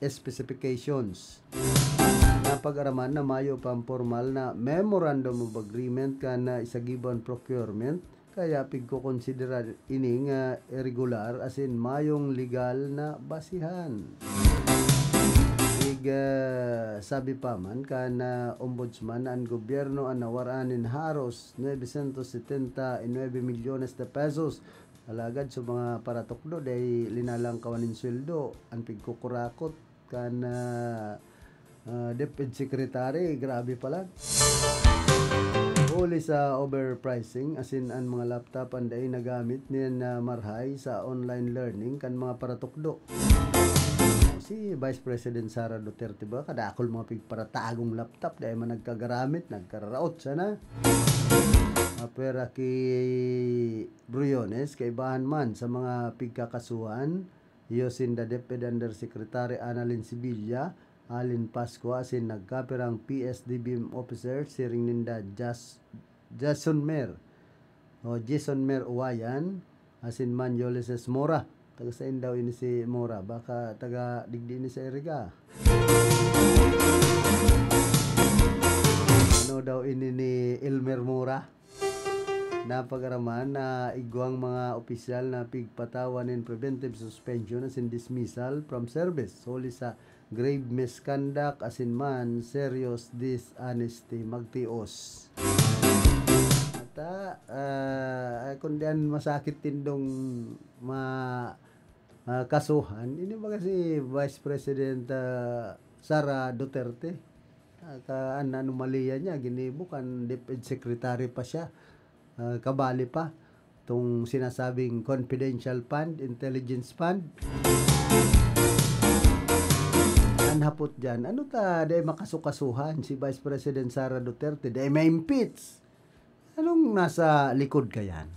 specifications. Napag-araman na mayo pang pormal na Memorandum of Agreement kan, ah, isagibo an procurement, kaya pigkokonsiderar ini nga irregular asin mayong legal na basihan. Ig, ah, sabi pa man kan, ah, Ombudsman, an gobyerno an nawaran nin haros nuebesientos setenta y nuebe milyones de pesos. Alagad sa mga paratukdo, dai linalangkawan nin sweldo an pigkukurakot kan, ah, ah, DepEd Secretary. Grabe pala. Huli sa overpricing, asin an mga laptop an dai nagamit nin, ah, marhay sa online learning kan mga paratukdo. Si Vice President Sara Duterte ba, kadakol mga pigparatagong laptop, dai man nagkagaramit, nagkararaot sana. Apwera ki Briones, kaibahan man sa mga pigkakasuhan, iyo sinda DepEd Undersecretary Annalyn Sevilla, Allen Pascua, asin nagkapirang P S D B M officer, siring ninda Jas-, Jason Mer, o Jason Mer Uwayan, asin man Ulysses Mora. Taga sain daw ini si Mora? Baka taga digdi ini sa Iriga. Ano daw ini ni Elmer Mora? Napag-araman na igwang mga opisyal na pigpatawan nin preventive suspension asin dismissal from service huli sa grave misconduct asin man serious dishonesty. Magtios. Ata, ah, kun diyan masakit tindong ma-, ah, kasuhan, ini baga si Vice President, ah, Sara Duterte. Ah, ka, an anomalya niya, ginibo kan DepEd Secretary pa siya. Ah, kabali pa tong sinasabing confidential fund, intelligence fund. An hapot diyan, ano ta, dai makasukasuhan si Vice President Sara Duterte, dai ma-impeach? Anong nasa likod kayan?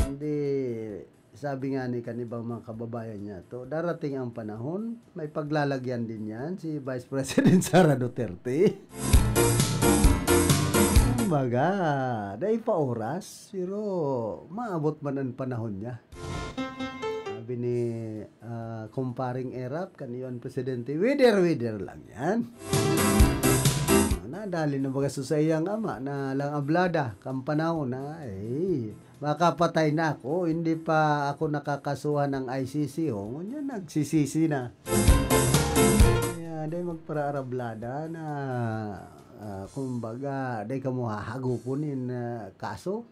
Hindi, sabi nga ni kan ibang mga kababayan niya to, darating ang panahon, may paglalagyan din yan si Vice President Sara Duterte. Kumbaga, dai pa oras, pero maabot man ang panahon niya. Sabi ni, ah, Kumparing Erap, kan iyo an presidente, "Weder-weder lang yan." Nadali na baga sa saiyang ama na lang ablada, kan panahon na, eh, makapatay na ako, hindi pa ako nakakasuhan ng I C C, oh, ngunyan nagsisisi na. Kaya dai magparaarablada na, ah, kumbaga, dai kamo hahagupon in, ah, kaso.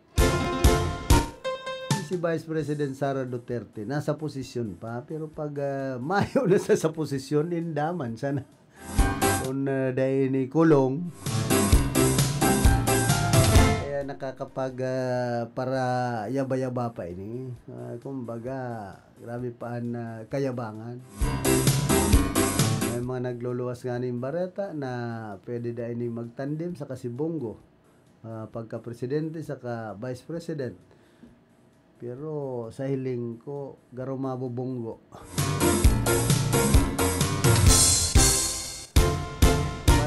Si Vice President Sara Duterte, nasa posisyon pa, pero pag, ah, mayo na sa, sa posisyon, indaman sana. Kung, ah, dai ini kulong, kaya nakakapag, ah, para yaba-yaba pa ini. Ah, kumbaga, grabe pa an, ah, kayabangan. May mga nagluluwas nga ning bareta na pwede da ini magtandem saka si Bongo, ah, pagka-presidente saka vice president. Pero sa hiling ko, garo mabobonggo.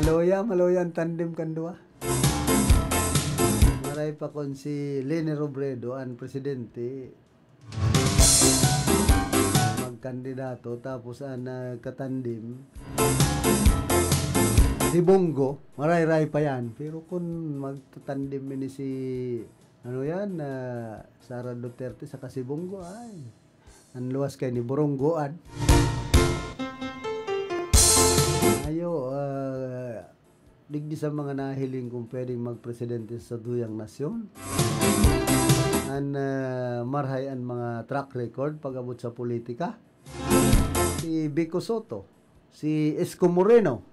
Maluya, maluya an tandem kan duwa. Maray pa kun si Leni Robredo an presidente, magkandidato, tapos an, ah, katandem, si Bongo, maray-ray pa yan. Pero kun magtatandem ini si, ano yan, ah, Sara Duterte saka si Bongo, ay, an luwas kay ni Boronggoan. Ayo, ah, digdi sa mga nahiling kung pwedeng magpresidente sa duyang nasyon. An, ah, marhay an mga track record pag-abot sa politika. Si Vico Soto, si Isko Moreno.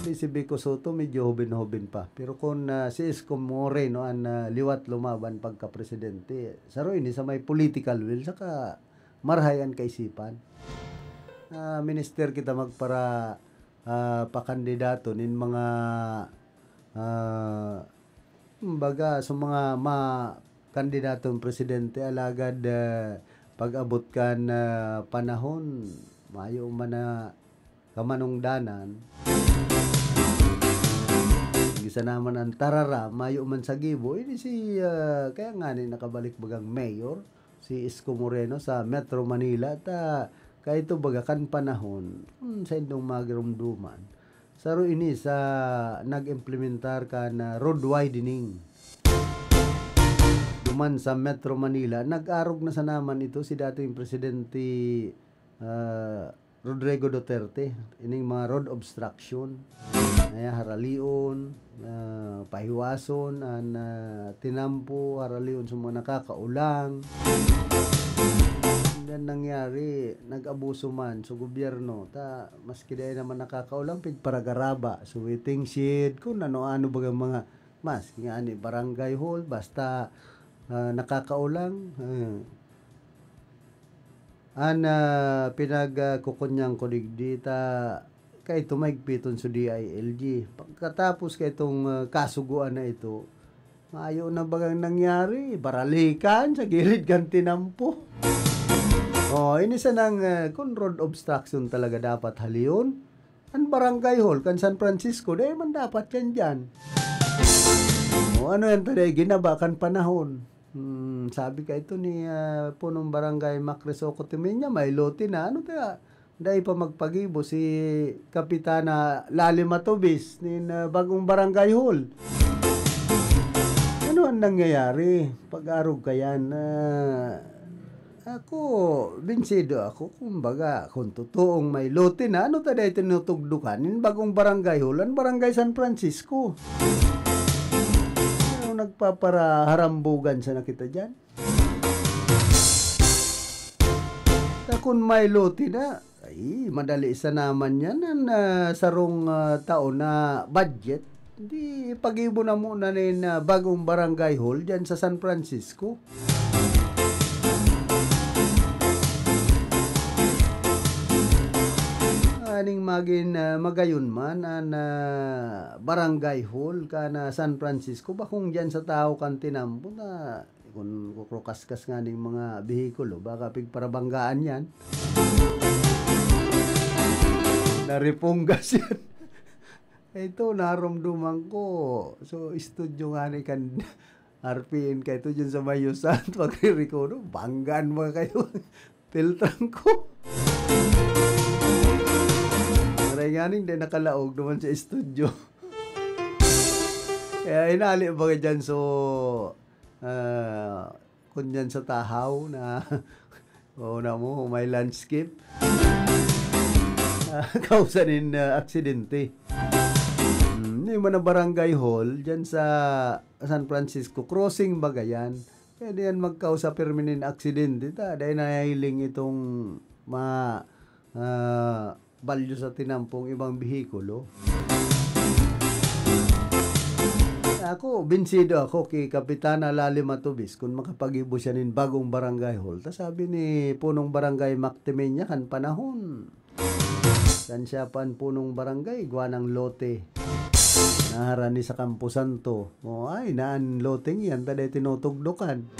Di si Vico Soto, medyo hoben-hoben pa. Pero kun, ah, si Isko Moreno an, ah, liwat lumaban pagka-presidente, saro ini sa may political will, saka marhay an kaisipan. Ah, minister kita magpara-, ah, pakandidato nin mga, ah, kumbaga, sa mga ma-, kandidatong presidente, alagad, ah, pag-abot kan, ah, panahon, mayo man na kamanungdanan. Gisa naman an tarara, mayo man sa gibo. Ini si, ah, kaya nga ni nakabalik bagang mayor, si Isko Moreno sa Metro Manila, ta kaito baga kan panahon, kun saindong magiromdoman, saro ini sa nag-implementar kan, ah, road widening. Duman sa Metro Manila, nag-arog na sana man ito si dating Presidente, ah, Rodrigo Duterte, ining mga road obstruction. Kaya haralion, ah, pahiwason, an, ah, tinampo, haralion sa mga nakakaulang. And then nangyari, nag-abuso man sa gobyerno. Ta, maski dai naman nakakaulang, pigparagaraba. So, waiting shed, kung ano-ano baga mga, maski nga ni barangay hall, basta, ah, nakakaulang, ah, an, ah, pinag, ah, kukunyan ko digdi ta kaito maigpiton sa D I L G. Pagkatapos kaitong, ah, kasugoan na ito, mayo na bagang nangyari, baralikan sa gilid kan tinampo. Oh, ini sanang, ah, kun road obstruction talaga dapat halion. An barangay hall kan San Francisco, dai man dapat yan diyan. O ano yan, ta dai ginaba kan panahon. Hmm, sabi kaito ni, ah, punong barangay Mac Risocco Timenya, may lote na. Ano kaya? Dai pa magpagibo si Kapitana Lali Matubis nin, ah, bagong barangay hall. Ano ang nangyayari? Pag-arog kayan, ah, ako, binsido ako. Kumbaga, kung totoong may lote na, ano ta dai tinutugdukan? Nin bagong barangay hall, an barangay San Francisco. Ano nagpaparaharambugan sana kita diyan? Ta kun may lote na, ay, madali sana man yan an, ah, sarong, ah, taon na budget. Di, ipagibo na muna nin, ah, bagong barangay hall diyan sa San Francisco. Aning magin, ah, magayon man an, ah, barangay hall kan, ah, San Francisco, bakong diyan sa tahaw kan tinampo na kun kukrukas-kas nga ning mga behikulo, baka pigparabanggaan yan. Naripunggas yan. Ito, naromdoman ko. So, estudyo nga ni kan R P N kaito dyan sa Mayusan, pagririkodo, banggaan mga kayo. Piltran ko. Maray nga ning di nakalaog naman sa estudyo. Kaya hinali baga dyan, so, ah, kun dyan sa tahaw na, o na mo, may landscape. Ah, kausa nin, ah, aksidente. Hmm, yung mga barangay hall dyan sa San Francisco, crossing baga yan. Pwede yan magkausa pirmi nin aksidente ta, dahil nahiling itong ma-, ah, balyo sa tinampong ibang behikulo. Ako, binsido ako ki Kapitana Lali Matubis kun makapagibo siya nin bagong barangay hall. Ta sabi ni Punong Barangay Mac Temenia kan panahon, kan siya pa an punong barangay, igwa nang lote. Naharani sa Camposanto. O, ay, naan loteng yan, ta dai tinutugdokan.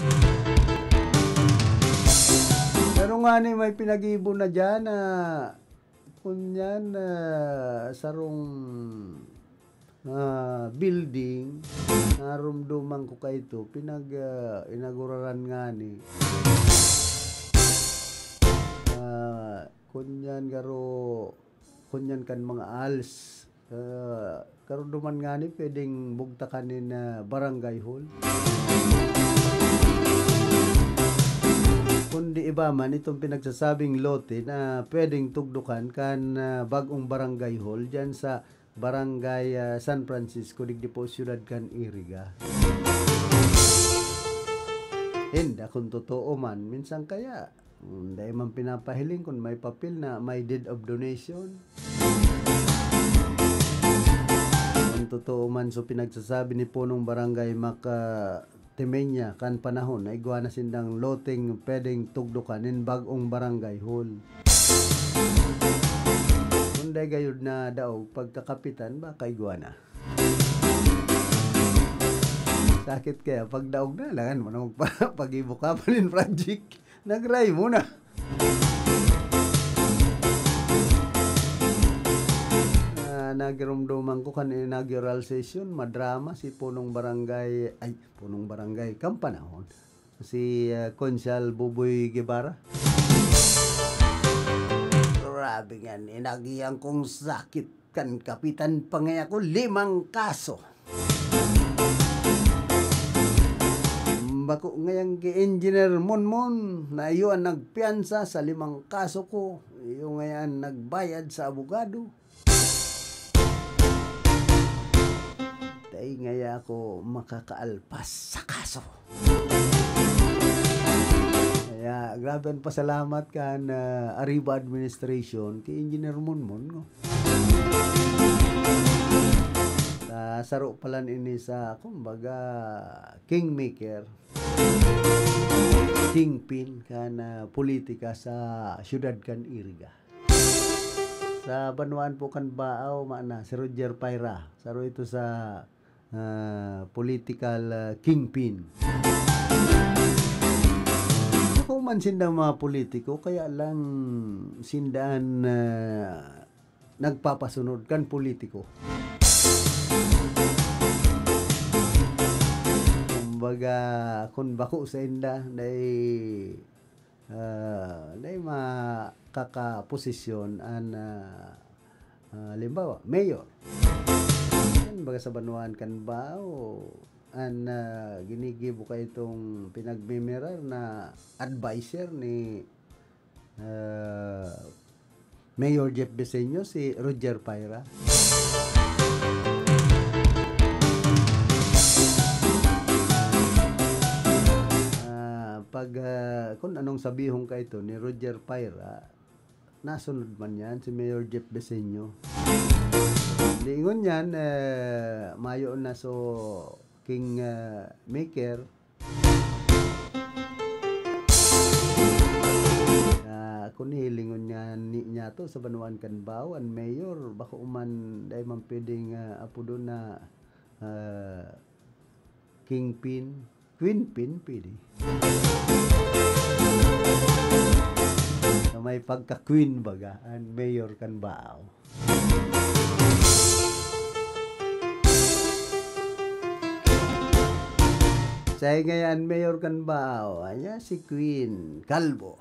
Pero ngani may pinagibo na dyan na, kunyan, ah, sarong, ah, building, narumduman ko kaito, pinag, ah, inaguraran ngani. Ah, kunyan garo, kunyan kan mga als. Ah, karuduman ngani pwedeng bugtakan nin, ah, barangay hall. Kundi iba man itong pinagsasabing lote na pwedeng tugdukan kan, ah, bagong barangay hall dyan sa Barangay, ah, San Francisco, digdi po siyudad kan Iriga. Inda kun totoo man, minsan kaya, hmm, dai man pinapahiling kun may papel na may deed of donation. Kun totoo man so pinagsasabi ni Punong Barangay Mac, ah, Temenia kan panahon na igwa na sindang loteng pwedeng tugdokan nin bag-ong barangay hall. Kun dai gayod na daog pagkakapitan, baka igwa na. Sakit kaya pag daog na, langan mo na magpa-, pag-ibuka pa nin project. Nagray mo na. Ah, nagirumduman ko kan inaugural session, madrama si punong barangay, ay, punong barangay, kan panahon. Si, ah, Konsehal Buboy Guevara. Grabe nga, inagihan kong sakit kan kapitan pa ngaya ko, limang kaso. Bako ngayan ki Engineer Monmon, na iyo an nagpiyansa sa limang kaso ko, iyo ngayan nagbayad sa abogado. Dai ngaya ako makakaalpas sa kaso. Kaya, grabe an pasalamat kan, ah, Arriba Administration ki Engineer Monmon, no? Sa saro pa lang ini sa, kumbaga, kingmaker, kingpin kan, ah, politika sa siyudad kan Iriga. Sa banwaan po kan Baao, maana, si Roger Paira. Saro ito sa, ah, political, ah, kingpin. Ako man sinda mga politiko, kaya lang sinda an, ah, nagpapasunod kan politiko. Kumbaga, kun bako sa inda, dai, ah, dai makakaposisyon an, ah, ah, halimbawa, mayor. Yan, baga sa banwaan kan Baao, an, ah, ginigibo kaitong pinagmimirar na adviser ni, ah, Mayor Jeff Biseño, si Roger Paira. Ah, pag, ah, kun anong sabihon kaito ni Roger Paira, nasunod man yan si Mayor Jeff Biseño. Di ingon yan, eh, mayo na so king, ah, maker. Ah, kun hilingon niya, ni-, niya to sa banwaan kan Baao, an mayor, bako man, dai man pwedeng, ah, apodon na, ah, kingpin, queenpin, pwede. Na may pagka-queen baga, an mayor kan Baao. Sa ngayon, mayor kan Baao, aya si Queen Calvo.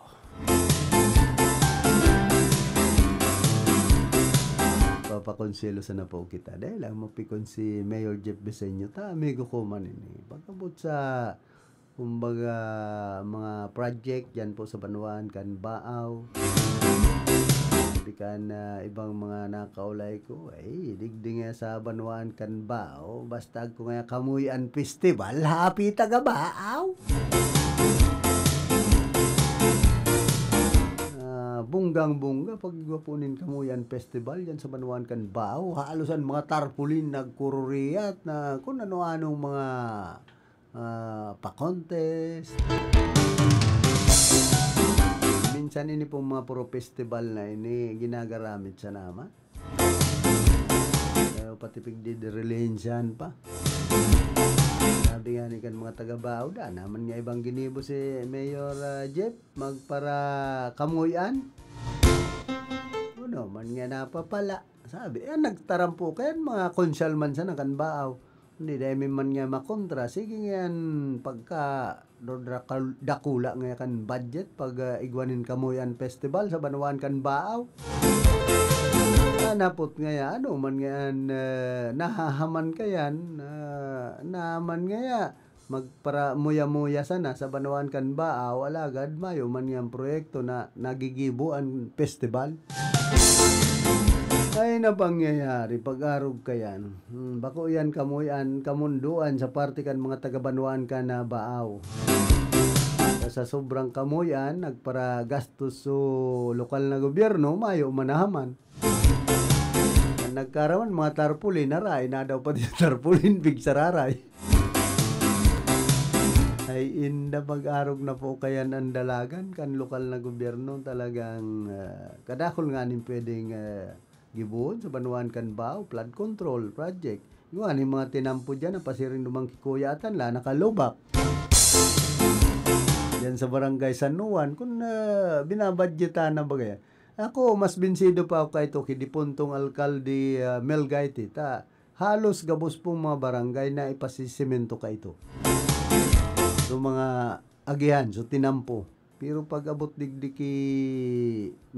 Pakonselo sana po kita. Dahil lang mapikon si Mayor Jeff Biseño, ta amigo ko man ini. Pagkabot sa, kumbaga, mga project dyan po sa banwaan kan Baaw. Di kan, ah, ibang mga nakaulay ko, ay, digdi nga sa banwaan kan Baaw, basta ko nga kamuy an festival, happy taga Baaw. Ah, bonggang-bongga, pag igwa po nin kamuy an festival, yan sa banwaan kan Baaw, halos an mga tarpaulin nagkururiyat na kung ano-anong mga, ah, pa-contest. Minsan ini pong mga puro festival na ini, ginagaramit sa naman. Ayaw pati pigdidirilihensyahan pa. Sabi nga ni kan mga taga Baaw, "Da naman nga ibang ginibo si Mayor, ah, Jeff, magpara kamuy an." Ano man nga napapala. Sabi, eh, nagtarampo kayan, mga konsyal man sana kan Baaw. Hindi, dai mi man nga makontra. Sige nga yan, pagka do-, dakul-, dakula nga kan budget, pag, ah, igwa nin kamuy an festival sa banwaan kan Baaw. Nanapot nga yan, ano man nga yan, ah, nahahaman ka yan, ah, naman nga yan. Magpara-muya-muya sana sa banwaan kan Baaw, alagad mayo man niyang proyekto na nagigibo an festival. Ay, na pangyayari, pag-arog ka yan. Hmm, bako yan kamuy an kamundoan sa parte kan mga taga-banwaan kan Baaw. Sa sobrang kamuy an, nagparagastos so lokal na gobyerno, mayo manahaman. An nagkaraman, mga tarpaulin, aray, na daw pati sa tarpaulin, pigsararay. Ay, inda, mag-arog na po kayan an dalagan kan lokal na gobyerno. Talagang, ah, kadakul nganing pwedeng, ah, gibohon sa banwaan kan Baaw, flood control project. Yung ano, yung mga tinampo dyan, napasiring dumang kikuyatan, la nakalubak. Diyan sa Barangay San Juan, kung, ah, binabadgetan na ba kaya? Ako, mas binsido pa ako kaito ki dipuntong Alkalde, ah, Mel Gaiti, ta halos gabos pong mga barangay na ipasisemento kaito. So, mga agihan, so tinampo. Pero pag-abot digdi ki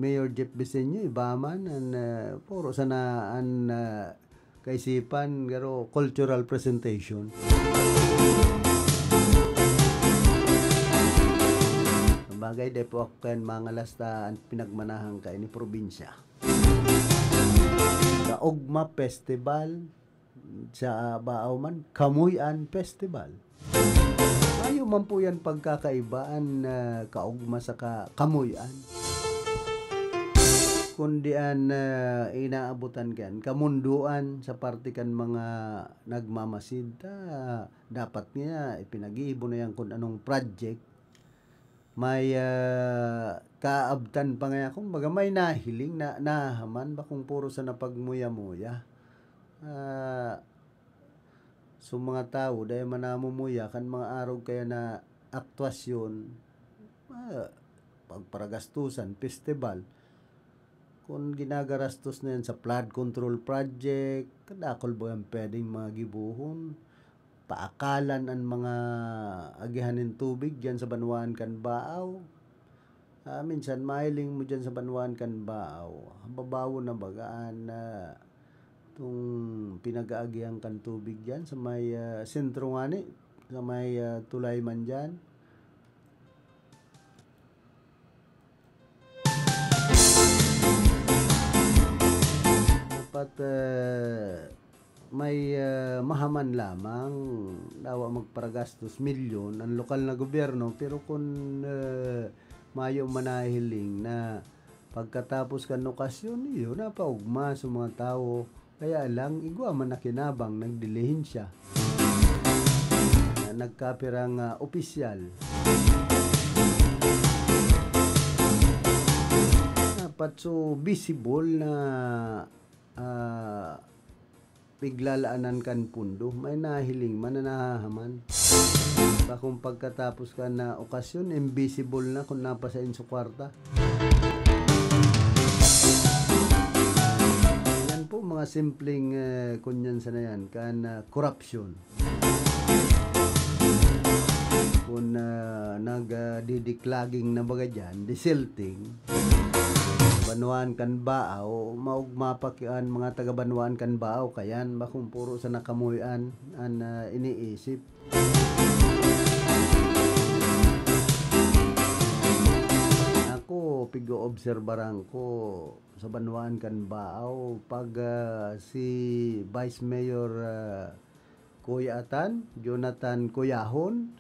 Mayor Jeff Biseño, iba man, an, ah, puro sana an, ah, kaisipan, garo cultural presentation. Sabagay, dai po ako kayan mangalasta an pinagmanahan kaini probinsya. Kaugma Festival, sa Baaw man, Kamuy-an Festival. Mayo man po yan pagkakaibaan na kaugma saka kamuy-an. Kundi an, ah, inaabotan kan kamundoan sa parte kan mga nagmamasid, ta dapat nga ipinag-iibo na yan kun anong project. May, ah, kaabtan pa ngaya, kumbaga may nahiling na, nahaman, bakong puro sana pagmuya-muya. Ah, so mga tawo, dai man namumuya kan mga arog kaya na aktwasyon, ah, pagparagastusan, festival. Kun ginagarastos na yan sa flood control project, kadakul ba yan pwedeng mga gibohon? Paakalan an mga agihan nin tubig diyan sa banwaan kan Baaw. Ah, minsan mahiling mo diyan sa banwaan kan Baaw, babawon na baga an, ah, tong pinag-aagihan kan tubig diyan sa may, ah, sentro ngani, sa may, ah, tulay man diyan. Dapat, eh, may, eh, mahaman lamang, dawa magparagastos milyon ang lokal na gobyerno, pero kun, eh, mayo man nahihiling na pagkatapos kan okasyon, iyo, napaugma sa mga tawo. Kaya lang, igwa man nakinabang, nagdilihensya. Na nagkapirang, ah, opisyal. Dapat so visible na, ah, piglalaanan kan pundo. May nahiling man na nahahaman. Bakong pagkatapos ka na okasyon, invisible na kung napasa inso kwarta. Yan po, mga simpleng, eh, kunyan sana yan, kan, ah, korupsyon. Kung, ah, nag, ah, didiklaging na baga dyan, desilting, Banwaan kan Baaw, maogma pa ki-, an mga taga Banwaan kan Baaw, kayan, bakong puro sa nakamuy-an an, ah, iniisip. Ako, pig-oobserbaran ko sa Banwaan kan Baaw, pag, ah, si Vice Mayor, ah, Kuya Atan, Jonathan Kuyahon,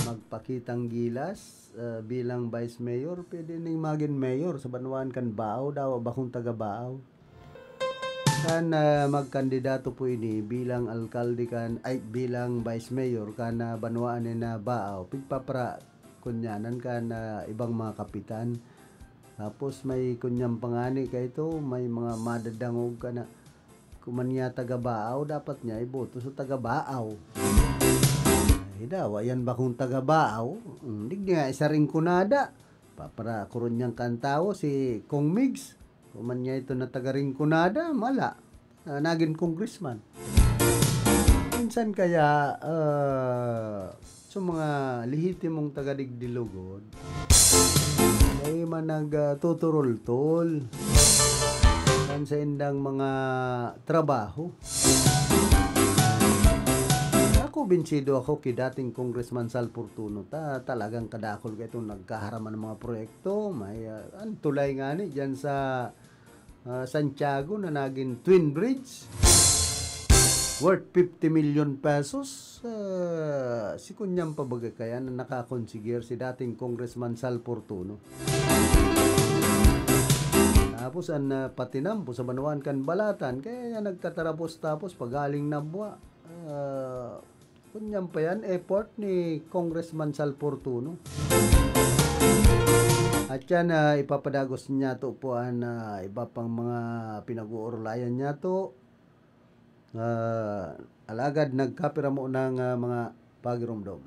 magpakitang gilas, ah, bilang Vice Mayor, pwede ning magin mayor sa Banwaan kan Baaw, dawa bakong taga Baaw. Kan, ah, magkandidato po ini bilang alkalde kan, ay, bilang Vice Mayor kan, ah, banwaan ni na Baaw, pigpapra-, kunyanan kan, ah, ibang mga kapitan. Tapos may kunyang pangani ka ito, may mga madadangog ka na, kuman niya taga Baaw, dapat niya iboto sa taga Baaw. Ay, dawa yan bakong taga Baaw. Hmm, di nga isa ring kunada. Paparakuron niyang kantawo si Kong Migs. Kuman niya ito na taga Rinconada, mala. Ah, nagin congressman. Minsan kaya, ah, sa mga lehitimong taga Digdilugod, dai man nag, ah, tuturultol kan saindang mga trabaho. Ako, binsido ako ki dating Congressman Sal Fortuno. Ta-, talagang kadakul ka itong nagkaharam an mga proyekto. May, ah, an tulay ngani diyan sa, ah, Santiago na nagin twin bridge worth fifty million pesos. Ah, si Kunyang pa baga kaya na nakakonsiger si dating Congressman Sal Fortuno. Tapos an, ah, patinampo sa banwaan kan Balatan, kaya yan nagtatarapos-tapos pagaling na buwa. Ah, Kunyang pa yan, effort ni Congressman Sal Fortuno. At yan, ah, ipapadagos niyato po an, ah, iba pang mga pinag-uurulayan niyato. Ah, alagad nagkapira mo ng, ah, mga pagiromdom.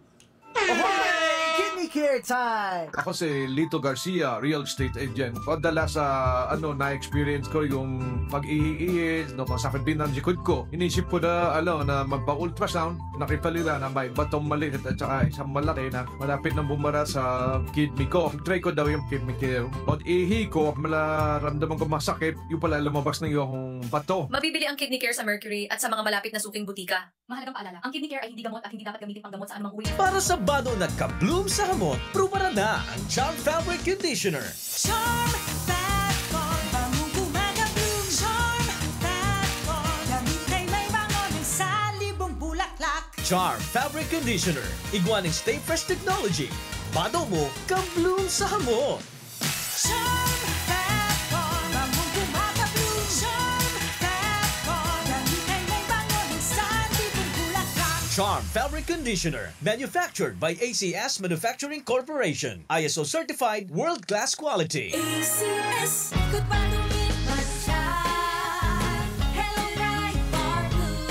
Ahoy! Kidney Care Time! Ako si Lito Garcia, real estate agent. Madalas sa, ano, na-experience ko yung pag-ihi-ihi, no, masakit din ang likod ko. Inisip ko na, ano, na magpa-ultrasound. Nakita nila na may batong maliit at saka isang malaki na malapit nang bumara sa kidney ko. Try ko daw yung Kidney Care. Pag-ihi ko, malaramdaman ko masakit, yung pala lumabas na yung bato. Mabibili ang Kidney Care sa Mercury at sa mga malapit na suking butika. Mahalagang paalala, ang Kidney Care ay hindi gamot at hindi dapat gamitin panggamot sa anumang uri. Para sa bado na ka-bloom sa hamot, prubaran na ang Charm Fabric Conditioner. Charm Fat Core, bangong gumagabloom. Charm Fat Core, damit ay may bango ng salibong bulaklak. Charm Fabric Conditioner, igwa ning Stay Fresh Technology. Bado mo, ka-bloom sa hamot. Charm Fat Core, bangong gumagabloom. Charm Fat Core, damit ay may bango ng salibong bulaklak. Charm Fabric Conditioner, manufactured by A C S Manufacturing Corporation. I S O certified, world-class quality. A C S, good pa tumit man siya. Hello, Pride Bar Blue.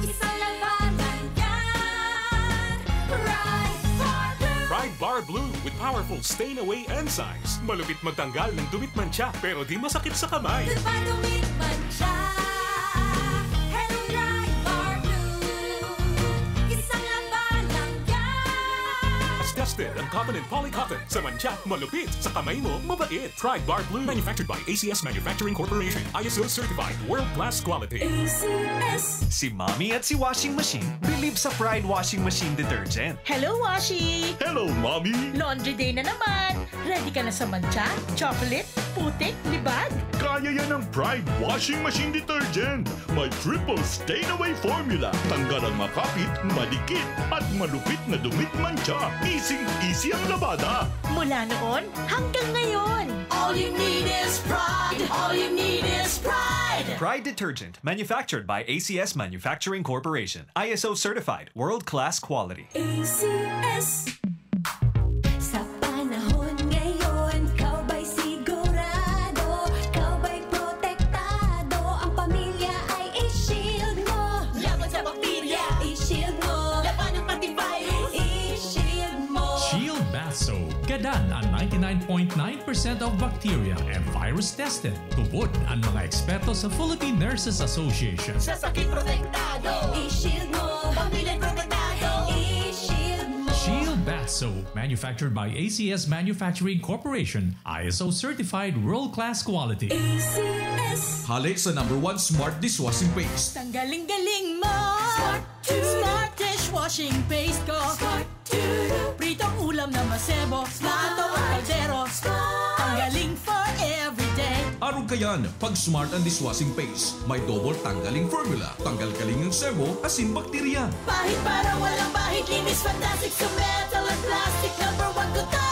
Isang labanan yan. Pride Bar Blue. Pride Bar Blue with powerful stain away enzymes. Malupit magtanggal ng dumi't mantsa, pero di masakit sa kamay. Good pa tumit man siya. Hello, Pride Bar Blue. Isang labanan yan. Tested ang cotton and poly cotton. Sa mantsa, malupit. Sa kamay mo, mabait. Pride Bar Blue. Manufactured by A C S Manufacturing Corporation. I S O certified. World class quality. A C S. Si Mommy at si Washing Machine believe sa Pride Washing Machine Detergent. Hello, Washi! Hello, Mommy! Laundry day na naman! Ready ka na sa mantsa, chocolate, putik, libag? Kaya yan ng Pride Washing Machine Detergent! May triple stain away formula. Tanggal ang makapit, madikit, at malupit na dumi't mantsa. Easy-easy ang labada. Mula noon hanggang ngayon. All you need is Pride. All you need is Pride. Pride Detergent, manufactured by A C S Manufacturing Corporation. I S O certified, world-class quality. A C S. Sa panahon ngayon, ikaw ba'y sigurado? Ikaw ba'y protektado? Ang pamilya ay i-shield mo. Laban sa bakterya, i-shield mo. Labanan pati virus, i-shield mo. Shield Bath Soap. Gadan ang ninety-nine point nine percent of bacteria and virus tested. Tubod ang mga eksperto sa Philippine Nurses Association. Sa sakit protektado, i-shield mo. Pamilya protektado, i-shield mo. Shield Bath Soap manufactured by A C S Manufacturing Corporation, I S O certified world-class quality. A C S. Hale sa number one smart dishwashing paste. Tanggaling-galing mo. Smart. Smart dishwashing paste ko. Smart. Pritong ulam na masebo. Smart. Plato o kaldero. Smart. Tanggaling for everyday. Arog kayan, pag Smart ang dishwashing paste, may double tanggaling formula. Tanggal kaling ang sebo, asin bakterya. Pahid para walang bahid, linis fantastic sa metal at plastic. Number one ko to.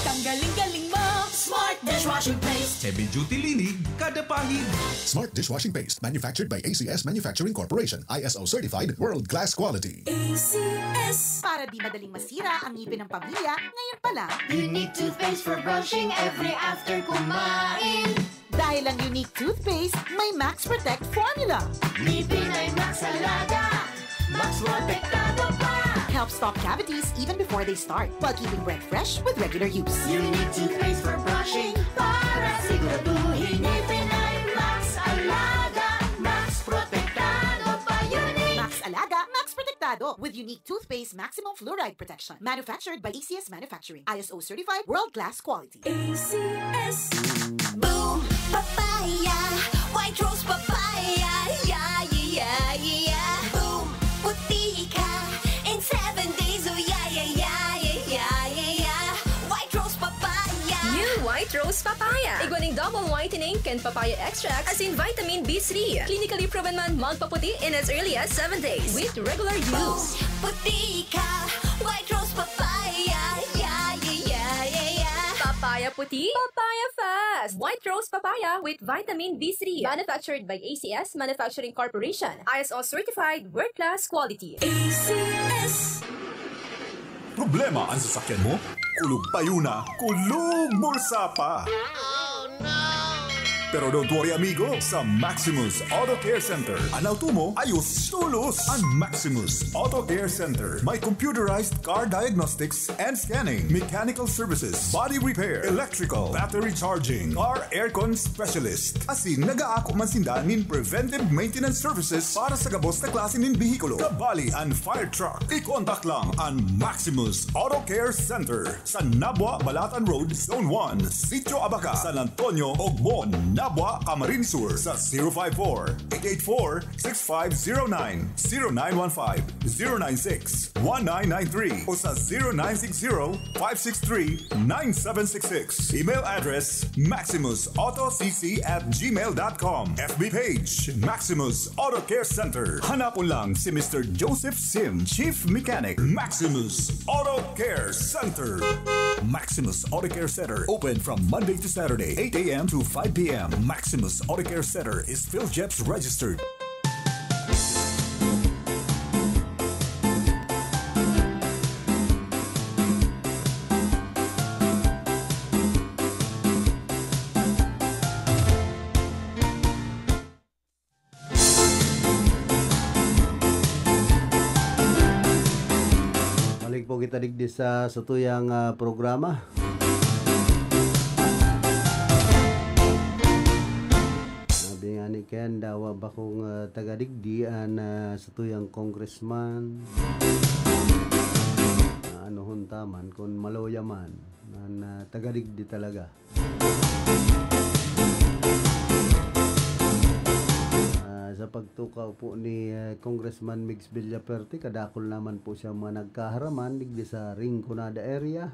Tanggaling-galing mo. Smart dishwashing paste. Heavy duty linig, kada pahid. Smart dishwashing paste, manufactured by A C S Manufacturing Corporation, I S O certified, world class quality. A C S. Para di madaling masira ang ngipin ng pamilya, ngayon pa lang. Unique toothpaste for brushing every after kumain. Dahil ang Unique Toothpaste may Max Protect Formula. Ngipin ay Max Alaga, Max Protektado pa. Help stop cavities even before they start, while keeping breath fresh with regular use. Unique toothpaste for brushing para siguraduhin ngipin ay Max Alaga, Max Protektado pa. Unique. Max Alaga, Max Protektado with Unique Toothpaste Maximum Fluoride Protection. Manufactured by A C S Manufacturing. I S O certified, world-class quality. A C S. Boom Papaya, White Rose Papaya, yeah, yeah, yeah, yeah. Boom, puti ka in seven days, oh yeah, yeah, yeah, yeah, yeah, yeah, yeah. White Rose Papaya. New White Rose Papaya. Igwa ning double whitening kan papaya extract, asin vitamin B three. Clinically proven man magpaputi in as early as seven days with regular use. Puti ka, White Rose Papaya, yeah, yeah, yeah, yeah, yeah. Papaya puti, papaya fast. White Rose Papaya with vitamin B three. Manufactured by A C S Manufacturing Corporation. I S O certified, world class quality. A C S. Problema an sasakyan mo? Kulog payo na, kulog bulsa pa! Pero don't worry, amigo, sa Maximus Auto Care Center, an auto mo, ayos tolos! An Maximus Auto Care Center may computerized car diagnostics and scanning, mechanical services, body repair, electrical, battery charging, car aircon specialist. Asin nag-aako man sinda nin preventive maintenance services para sa gabos na klase nin behikulo, kabali an fire truck. I-contact lang an Maximus Auto Care Center sa Nabua, Balatan Road, Zone one, Sitio Abaca, San Antonio, Ogmon, Nabua, Camarines Sur, sa zero five four, eight eight four, six five zero nine, zero nine one five, zero nine six, one nine nine three, o sa zero nine six zero, five six three, nine seven six six. Email address, maximus auto c c at gmail dot com. F B page, Maximus Auto Care Center. Hanapon lang si Mister Joseph Sim, Chief Mechanic, Maximus Auto Care Center. Maximus Auto Care Center, open from Monday to Saturday, eight a m to five p m. Maximus Auto Care Center is PhilGEPS registered. Balik po kita digdi sa satuyang, ah, programa. Sabi nga ni Ken, dawa bakong, ah, taga digdi an, ah, satuyang congressman. Ah, ano hon ta man, kun maloya man, an, ah, taga digdi talaga. Ah, sa pagtukaw po ni, eh, Congressman Migs Villaperte, kadakul naman po siya mga nagkaharaman digdi sa Rinconada area.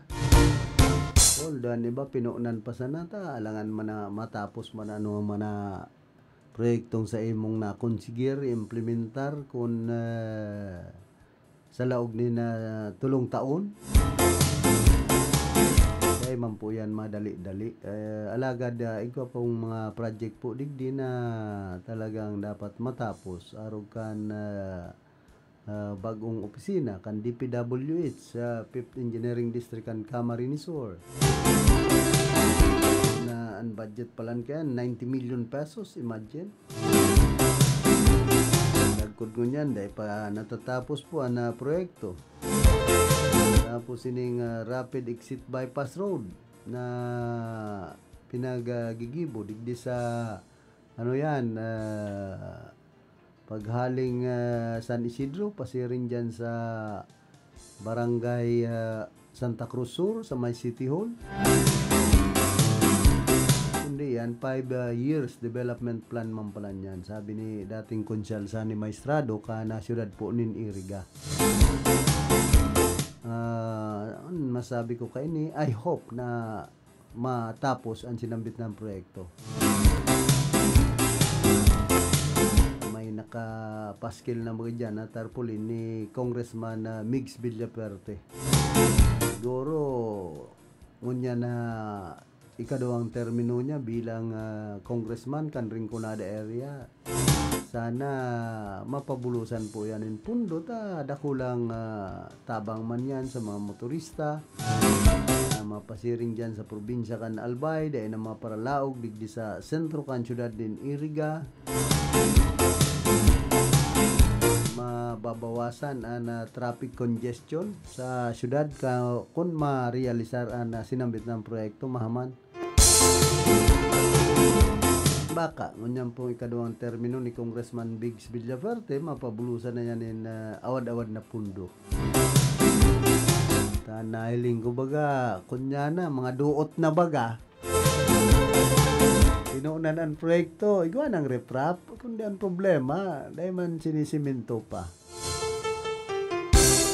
Although an iba, pinunan pa sana ta, alangan man na matapos man ano man na proyektong sa imong nakonsigir, implementar kun, eh, sa laog ni na tulong taon. Kaya man po yan madali-dali. Eh, alagad, ah, igwa pong mga project po digdi na talagang dapat matapos. Arog kan, ah, ah, bagong opisina kan D P W H sa Fifth Engineering District kan Camarines Sur. Na ang budget palan kaya ninety million pesos, imagine. Lagkod ngunyan, dai pa natatapos po ang, ah, proyekto. Tapos ining, ah, Rapid Exit Bypass Road na pinagagigibo digdi sa, ano yan, ah, paghaling, ah, San Isidro, pasiring dyan sa Barangay, ah, Santa Cruz Sur, sa may City Hall. Kundi yan, five, ah, years development plan man pala niyan, sabi ni dating Konsehal Sonny Maestrado, kan, ah, siyudad po nin Iriga. Ah, an masabi ko kaini, I hope na matapos an sinambit na proyekto. May nakapaskil na mga dyan na tarpaulin ni Congressman, ah, Migs Villafuerte. Siguro, ngunyan na ikaduwang termino niya bilang, ah, congressman kan Rinconada area, sana mapabulosan po yan in pundo ta dakulang, ah, tabang man yan sa mga motorista na mapasiring dyan sa probinsya kan Albay, dai na maparalaog digdi sa sentro kan syudad nin Iriga. Mababawasan an, ah, traffic congestion sa syudad ka, kun marealisar an, ah, sinambit na proyekto, mahaman. Baka, ngunyan pong ikaduwang termino ni Congressman Migs Villafuerte, mapabulosan na yan in, ah, awad-awad na pundo. Ta nahiling ko baga, kunya na, mga duot na baga. Pinunan an proyekto, igwa ng riprap, kundi ang problema, dai man sinisimento pa.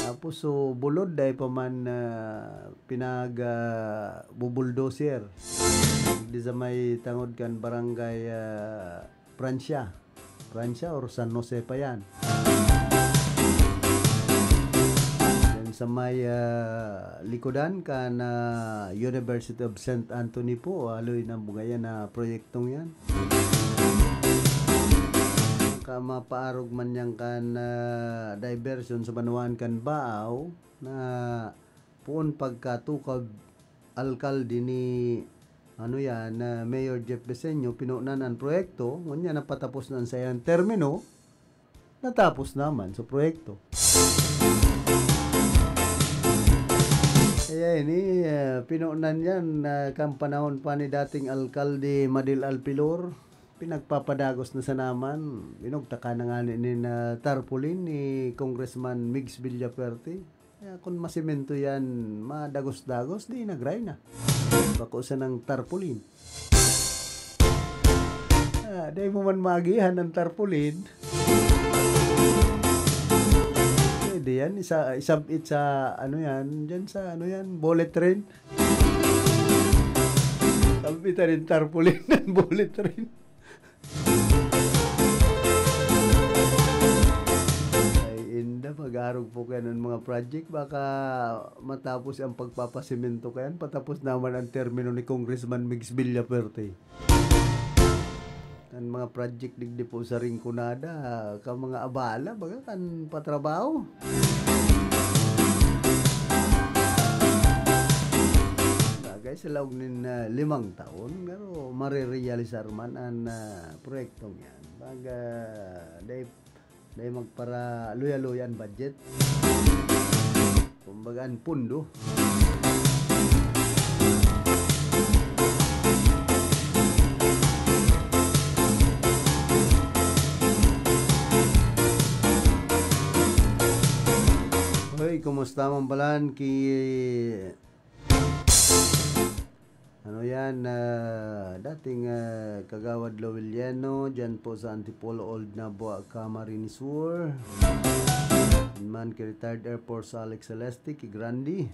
Tapos, so, bulod, dai pa man, ah, pinag, ah, bubuldoser. Di sa may tangod kan barangay, ah, Francia. Francia or San Jose pa yan. Yan sa may, ah, likodan kan, ah, University of Saint Anthony po, aloy na mga yan na proyektong yan. Ka mapaarog man yan kan, ah, diversion sa banwaan kan Baaw na poon pagkatukaw alkalde ni, ano yan, ah, Mayor Jeff Beseño, pinunan an proyekto, ngunyan napatapos na an saiyang termino, natapos naman sa proyekto. Kaya ini, ah, pinunan yan, ah, kan panahon pa ni dating alkalde Madil Alpilor, pinagpapadagos na sa naman, binugtakan na nga ni, ni na tarpaulin ni Congressman Migs Villafuerte. Kaya kun masemento yan, madagos-dagos, di nagray na. Bako sanang tarpaulin. Ah, dai mo man maagihan ang tarpaulin. Pwede yan, isa, isab-it sa, ano yan, dyan sa, ano yan, bullet train. Sabi ta rin tarpaulin ng bullet train. Ay, inda, mag-arog po kayo ng mga project. Baka matapos ang pagpapasemento kayan. Patapos naman ang termino ni Congressman Migs Villafuerte. Ang mga project digdi po sa Rinconada, ka mga abala, baga kan patrabaho. Bagay, sa laog nin, ah, limang taon, pero marerealisar man an, ah, proyektong yan. Baga, dai, dai magparaluya-luya an budget. Kumbaga, an pundo. Hoy, kumusta man balan ki, ano yan, ah, dating, ah, Kagawad Lowell Yeno, dyan po sa Antipolo, Old Nabua, Camarines Sur. Man ki retired Air Force Alex Celeste, ki Grandi.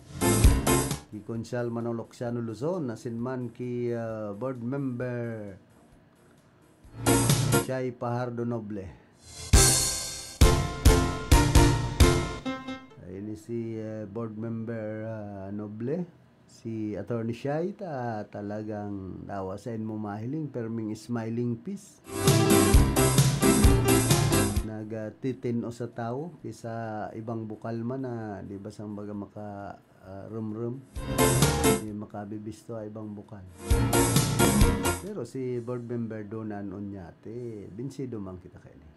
Ki Konsehal Manolo Xiano Luzon, asin man ki, ah, Board Member Chai Pajardo Noble. Ay, ini si, ah, Board Member, ah, Noble. Si Attorney Shai ta, talagang dawa sain mo mahiling, perming smiling face. Nagtitino sa tawo, kisa ibang bukal man na, di ba, sang baga maka, ah, rumrum. Di makabibisto ang ibang bukal. Pero si Board Member Donan Onyate, binsido man kita kaini.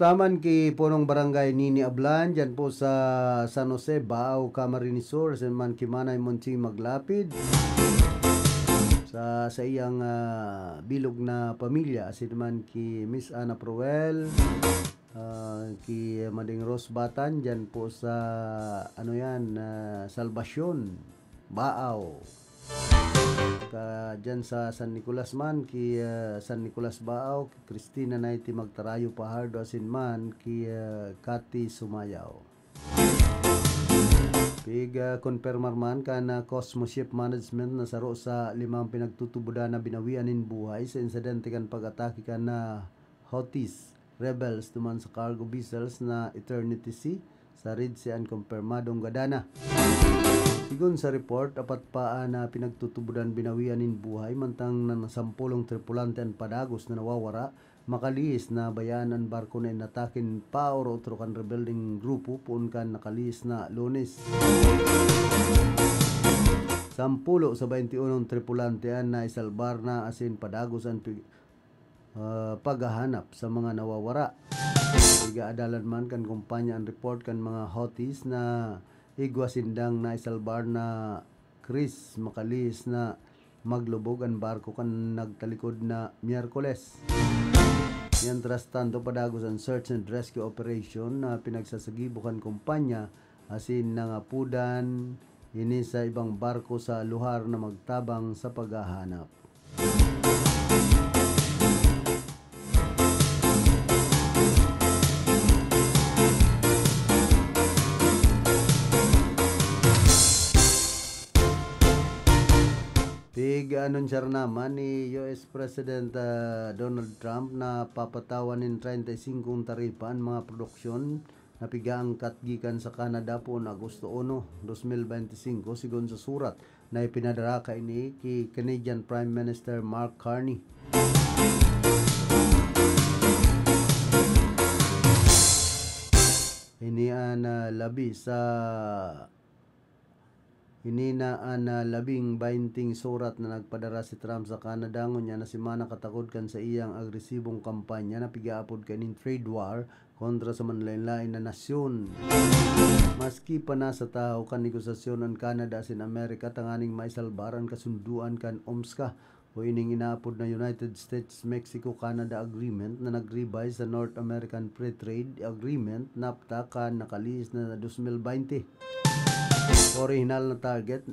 Taman ki punong barangay Nini Ablan, dyan po sa San Jose, Baao, Camarines Sur, asin man ki Manay Monching Maglapid, sa, sa iyang, ah, bilog na pamilya, asin man ki Miss Ana Proel, ah, ki Mading Rose Batan, dyan po sa, ano yan, ah, Salvacion, Baao. Ka, dyan sa San Nicolas man, ki, ah, San Nicolas Baao, ki Christina Naiti Magtarayo Pahardo, asin man ki, ah, Cathy Sumayaw. Pig, ah, konpermar man kan, ah, Cosmo Ship Management na saro sa limang pinagtutubodan na binawian nin buhay sa insidente kan pag-atake kan, ah, Houthis rebels duman sa cargo vessels na Eternity Sea sa Red Sea an kumpirmadong gadan na. Sigon sa report, apat pa an, ah, pinagtutubodan binawian nin buhay, mantang na sampolong tripulante an padagos na nawawara. Makalihis na bayaan an barko na inatake nin paoro-otro kan rebelde nin grupo poon kan nakalihis na Lunes. Sampulo sa bainti unong tripulante an naisalbar na asin padagos an pig-, ah, paghahanap sa mga nawawara. Igaadalan man kan kumpanya an report kan mga Houthis na igwa sindang naisalbar na Chris, makalihis na maglubog an barko kan nagtalikod na Miyerkules. Mientras tanto, padagos an search and rescue operation na pinagsasagibo kan kumpanya asin nangapodan ini sa ibang barko sa lugar na magtabang sa paghahanap. Pig-anunsyar naman ni U S President, ah, Donald Trump na papatawan nin treinta y cinco taripa an mga produksyon na pigaangkat gikan sa Canada poon Agosto uno, dos mil bente singko, sigon sa surat na ipinadara kaini ki Canadian Prime Minister Mark Carney. Ini an, ah, labi sa Ini na an, ah, labing baynting surat na nagpadara si Trump sa Canada ngunyan na semana katakod kan saiyang agresibong kampanya na pigaapod kaining trade war kontra sa manlaen-laen na nasyon. Maski pa nasa tahaw kan negosasyon an Canada asin Amerika tanganing maisalbar an kasundoan kan OMSCA, o ining inaapod na United States-Mexico-Canada Agreement na nag-revise sa North American Free Trade Agreement, NAFTA, kan nakalihis na dos mil bente. Orihinal na target,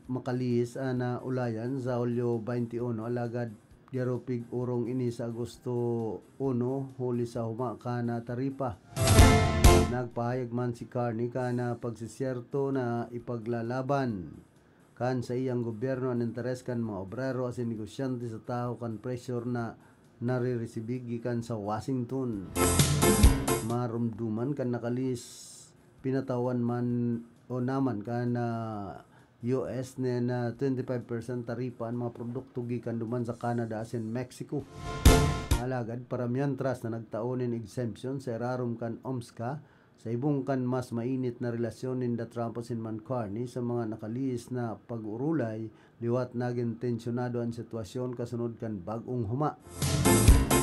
makalihis an, ah, ulayan sa Hulyo baynte uno, alagad garo pig-orong ini sa Agosto uno, huli sa huma kan, ah, taripa. Nagpahayag man si Carney kan, ah, pagsisyerto na ipaglalaban kan saiyang gobyerno an interes kan mga obrero asin negosyante sa tahaw kan pressure na nareresibig gikan sa Washington. Maromdoman kan nakalihis, pinatawan man o naman kan, ah, U S nin, ah, twenty-five percent taripa an mga produkto gikan duman sa Canada asin Mexico. Alagad para mientras na nagtao nin exemption sa irarom kan OMSCA, sa ibong kan mas mainit na relasyon ninda Trump asin man Carney sa mga nakalihis na pag-orolay, liwat nagin tensyonado an sitwasyon kasunod kan bag-ong huma.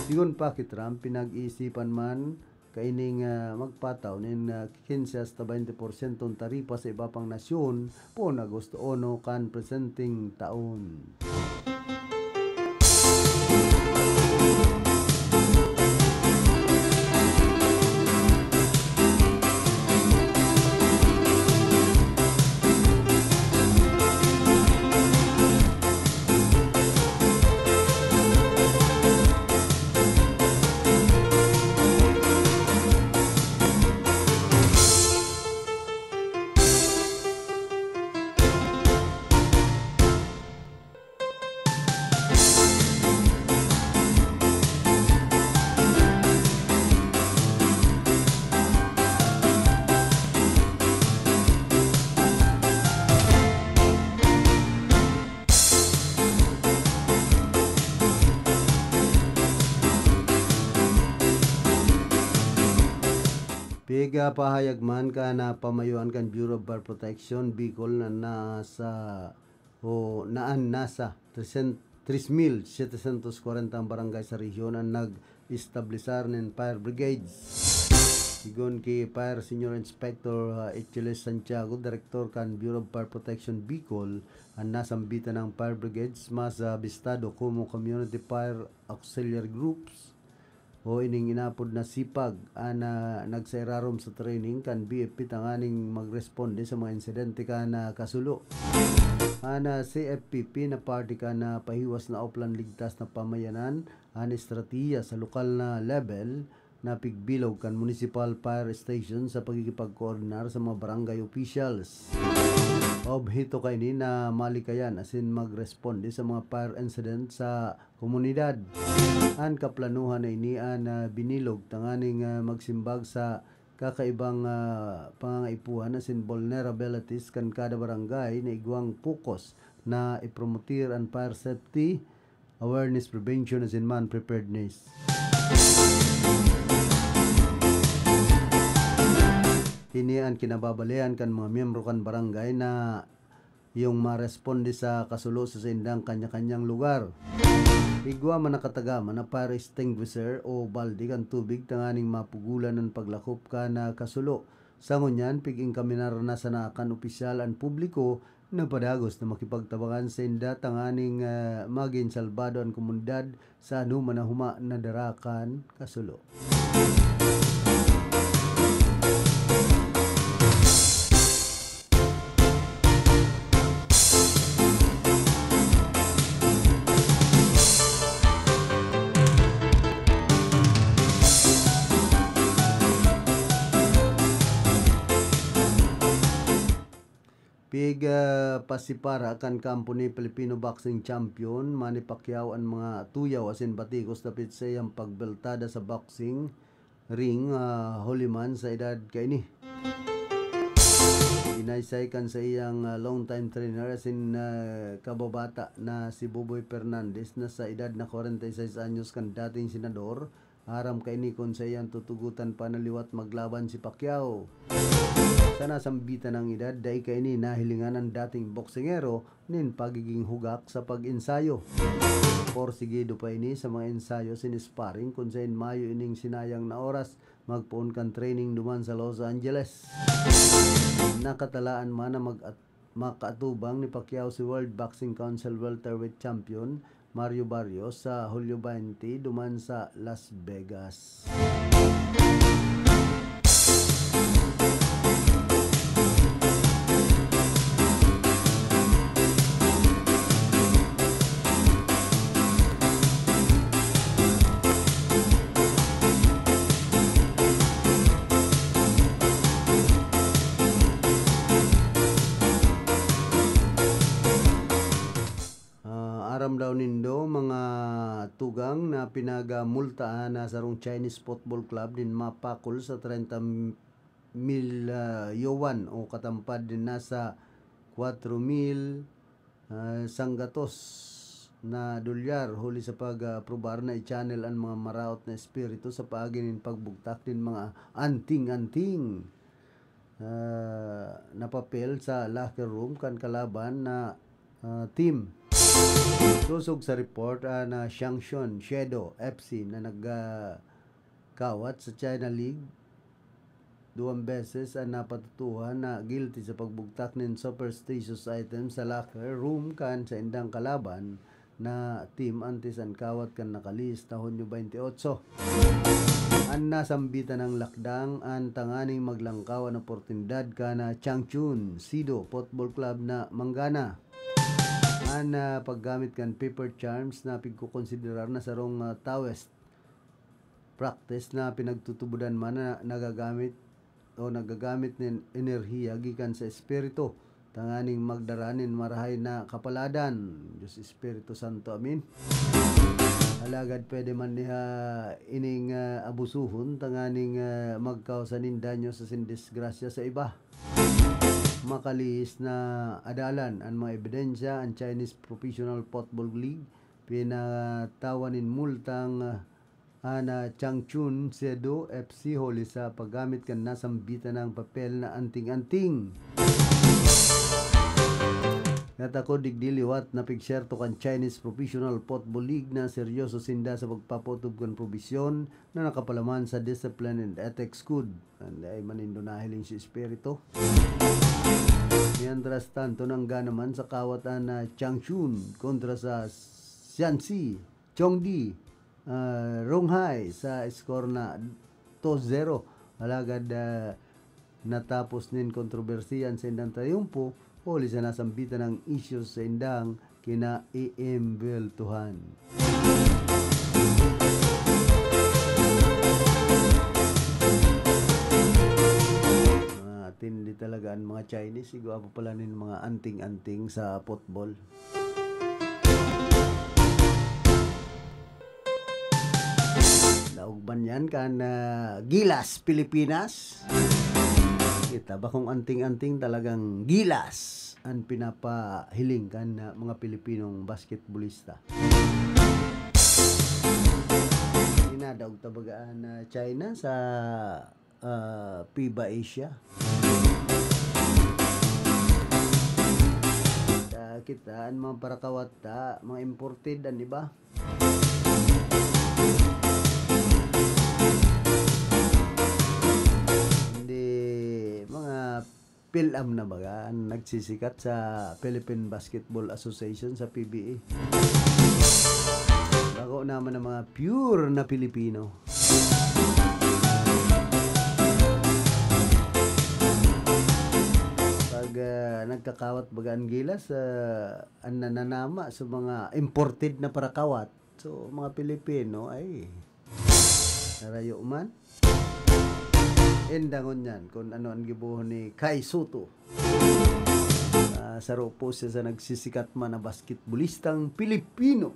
Sigon pa ki Trump, pinag-iisipan man kaining, ah, magpataw nin, ah, quince hasta baynte porsyentong taripa sa iba pang nasyon poon Agosto uno kan presenteng taon. Pigapahayag man kan, ah, pamayoan kan Bureau of Fire Protection, Bicol, na nasa o naan nasa tres mil setecientos kwarenta ang barangay sa rehiyon an nag-establisar nin fire brigades. Sigon ki Fire Senior Inspector, ah, Echeles Santiago, Direktor kan Bureau of Fire Protection Bicol, an nasambitan nang fire brigades mas, ah, bistado komo community fire auxiliary groups o ining inapod na sipag, an, ah, nagsairarom sa training kan B F P tanganing magresponde sa mga insidente kan, ah, kasulo. An, ah, C F P P na parte kan, ah, pahiwas na o plan ligtas na pamayanan, an estratehiya sa lokal na level na pigbilog kan municipal fire station sa pagkikipagkoordinar sa mga barangay officials. Obheto kaini na malikayan asin magresponde sa mga fire incident sa komunidad. An kaplanohan na ini an, ah, binilog tanganing, ah, magsimbag sa kakaibang, ah, pangangaipuhan asin vulnerabilities kan kada barangay na igwang focus na ipromotir an fire safety, awareness, prevention, asin man preparedness. Ini an kinababalian kan mga miyembro kan barangay na yung maresponde sa kasulo sa saindang kanya-kanyang lugar. Igwa man nakatagama na fire extinguisher o balde kan tubig tanganing mapugulan an paglakop kan, ah, kasulo. Sa ngunyan, pig-enkaminar na sana kan opisyal an publiko na padagos na makipagtabangan sainda tanganing, ah, magin salbado an komunidad sa anoman na huma na dara kan kasulo. Pig, ah, pasipara kan kampo ni Filipino boxing champion Manny Pacquiao an mga tuyaw asin batikos dapit sa iyang pagbeltada sa boxing ring, ah, huli man sa edad kaini. Ginaysay kan sa iyang, ah, long-time trainer asin, ah, kababata na si Buboy Fernandez na sa edad na kwarenta y seis anyos kan dating senador, aram kaini kun saiyang tutugotan pa na liwat maglaban si Pacquiao. Sa nasambitan nang edad, dai kaini nahilingan an dating boksingero nin pagiging hugak sa pag-ensayo. Porsigido pa ini sa mga ensayo sin sparring kun saen mayo ining sinayang na oras magpoon kan training duman sa Los Angeles. Nakatalaan man na mag-, makaatubang ni Pacquiao si World Boxing Council welterweight champion Mario Barrios sa Hulyo twenty duman sa Las Vegas. Ah, aram daw nindo, mga tugang, na pinagamultahan na sarong Chinese football club nin mapakol sa treinta mil, ah, yuan o katampad nin nasa kwatro mil, ah, sanggatos na dolyar huli sa pag-aprobar na i-channel an mga maraot na espiritu sa paagi nin pagbugtak nin mga anting-anting, ah, na papel sa locker room kan kalaban na, ah, team. Sosog sa report, ah, na Shanghai Shedo F C na nag, ah, kawat sa China League, duwang beses an napatutuhan na guilty sa pagbugtak nin superstitious items sa locker room kan saindang kalaban na team antes an kawat kan nakalihis na Hunyo twenty-eight. An nasambitan nang lakdang an tanganing maglangkaw an oportunidad kan Changchun Sido Football Club na manggana. An, ah, paggamit kan paper charms na pigkokonsiderar na sarong, ah, Taoist practice na pinagtutubodan man na nagagamit o nagagamit nin enerhiya gikan sa espiritu tanganing magdara nin marahay na kapaladan. Diyos Espiritu Santo, amen. Alagad pwede man niya ining, ah, abusuhon tanganing, ah, magkausa nin danyo sa sin disgrasya sa iba. Makalihis na adalan an mga ebidensya, an Chinese Professional Football League pinatawan nin multang, ah, an, ah, Changchun Sedo F C huli sa paggamit kan nasambitan nang papel na anting-anting. Natakod digdi liwat na pigserto kan Chinese Professional Football League na seryoso sinda sa pagpaputob kan probisyon na nakapalaman sa Discipline and Ethics Code. Anday manindo nahiling si Espiritu. Mientras tanto, nangga naman sa kawat an, ah, Changchun kontra sa Shanxi Chongdi, ah, Ronghae sa score na two zero. Alagad, ah, natapos nin kontrobersiya an saindang trayumpo, huli sa nasambitan na isyu sa saindang kinaimbweltohan. Matindi talaga an mga Chinese. Igwa pa pala nin mga anting-anting sa football. Daog man yan kan, ah, Gilas, Pilipinas. Kita ba kung anting-anting, talagang Gilas an pinapahiling kan, ah, mga Pilipinong basketbolista. Inadaog ta baga an, ah, China sa, ah, FIBA Asia. Ta kita, an mga parakawat ta, mga imported an iba. Hindi, mga PhilAm na baga an nagsisikat sa Philippine Basketball Association, sa P B A. Bako naman ang mga pure na Pilipino. Pag, ah, nagkakawat baga an Gilas, ah, an nananama sa mga imported na parakawat. So, mga Pilipino ay narayo man. Indangon yan kung ano an gibohon ni Kai Soto. Ah, saro po siya sa nagsisikat man na basketbolistang Pilipino.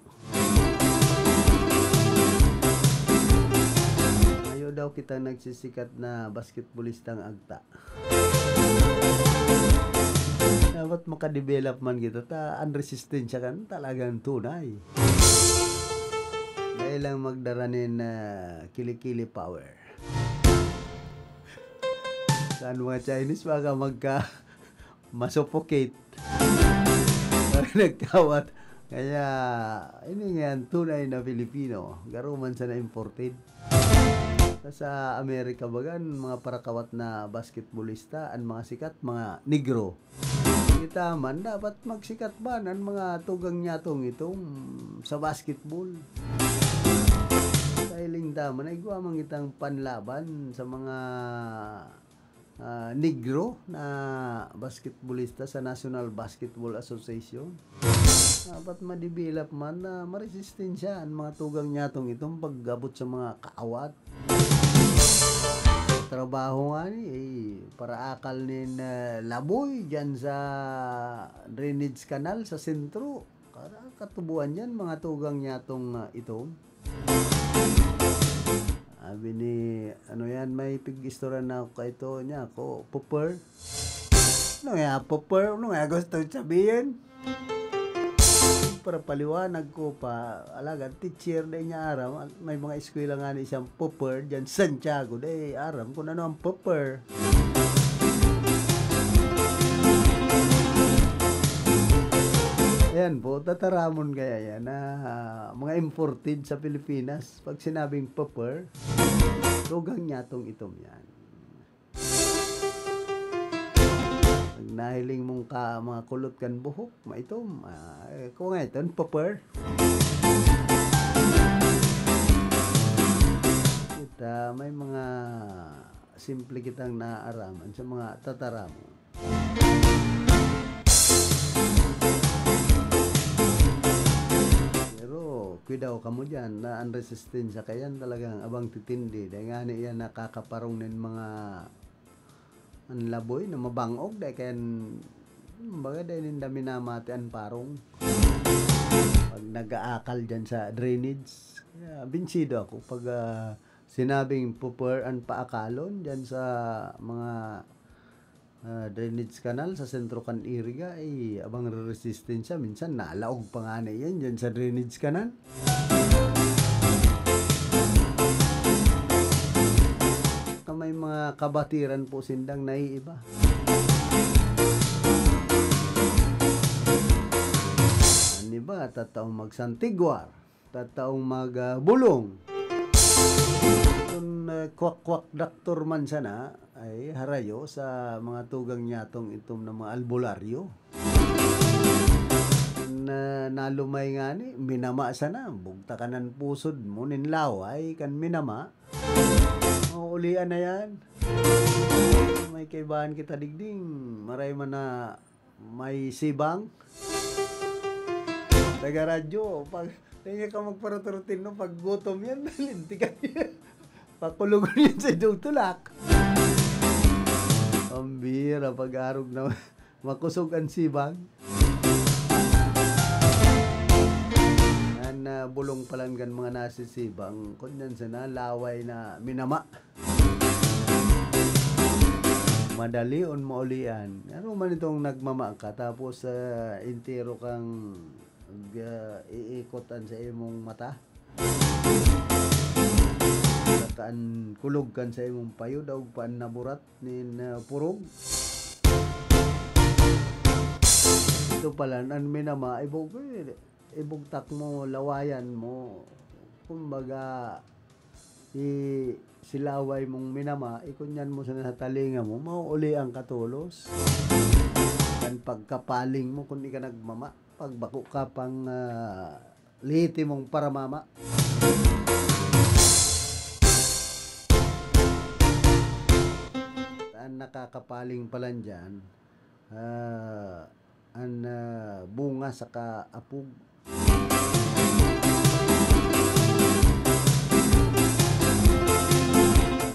Ayaw daw kita nagsisikat na basketbolistang agta. Dapat makadevelop man kita ta an resistensya kan talagang tunay. Dai lang magdara nin, ah, kilikili power. Kan mga Chinese, baka magka-, masuffocate. Nagkawat. Kaya, ini nga an tunay na Pilipino. Garo man sana imported. Sa Amerika baga, an mga parakawat na basketbolista, an mga sikat, mga negro. Kita man, dapat magsikat man an mga tugang nyatong itom sa basketball. Sa hiling ta man, igwa man kitang panlaban sa mga, ah, negro na basketbolista sa National Basketball Association. Dapat madevelop man na maresistensya an mga tugang nyatong itom pag-abot sa mga kaawat. Trabaho ngani, eh, paraakal nin, ah, laboy diyan sa drainage canal sa sentro. Kara-, katubuan diyan, mga tugang nyatong, ah, itom. Sabi ni, ano yan, may pig-istorya na ako kaito niya, ako, pupper. Ano nga, pupper? Ano nga gusto sabihin? Para paliwanag ko pa, alagad, teacher, dai niya aram. May mga eskwela ngani siyang pupper, diyan Santiago, dai aram kung ano ang pupper. Ayan po, tataramon kaya yan na, ah, mga imported sa Pilipinas. Pag sinabing pupper, tugang nyatong itom yan. Pag nahiling mong ka, mga kulot kan buhok, maitom. Ah, eh, kung nga iton, pupper. Kita, may mga simple kitang naaaraman sa mga tataramon. Pero, kuidaw kamo diyan, na an resistensya kayan talagang abang titindi. Dai ngani yan nakakaparong nin mga, an laboy na mabang-og, dai kayan, kumbaga, dai ninda minamati an parong. Pag nag-aakal diyan sa drainage, kaya binsido ako pag, ah, sinabing pupper an paakalon diyan sa mga, ah, drainage canal sa sentro kan Iriga, eh, abang reresistensya. Minsan, nalaog pa ngani yan diyan sa drainage canal. Na may mga kabatiran po sindang naiiba. Iba, tataong magsantigwar, tataong mag, ah, bulong. Kun, ah, kwak-kwak doktor man sana, ay harayo sa mga tugang niyatong itom na mga albularyo. Na nalumay ngani, minama sana, bugtakan an pusod mo nin laway kan minama. Mauulian na yan. May kaibahan kita digding, maray man na may sibang. Taga radyo, pag, tingin ka magparaturtin, no? Pag gutom yan, lintikan yan. Pakulog yun sa idong tulak. Ang bira, pag-arog na makusog ang sibang. An, ah, bulong palan kan mga nasisibang, kunyan sana laway na minama. Madali on maulian. Ano man itong nagmama ka, tapos, ah, entero kang ga-, iikot an sa imong mata? Saka an kulog kan sa imong payo, daog pa an naburat nin, ah, purog. Ito pala, an minama, ibog-, ibugtak mo, lawayan mo. Kumbaga, i-, silaway mong minama, ikunyan mo sa, sa talinga mo, mauulian ka tolos. Kan pagkapaling mo, kun di ka nagmama, pag bako ka pang, ah, lehitimong paramama. An nakakapaling palan diyan, ah, an, ah, bunga saka apog.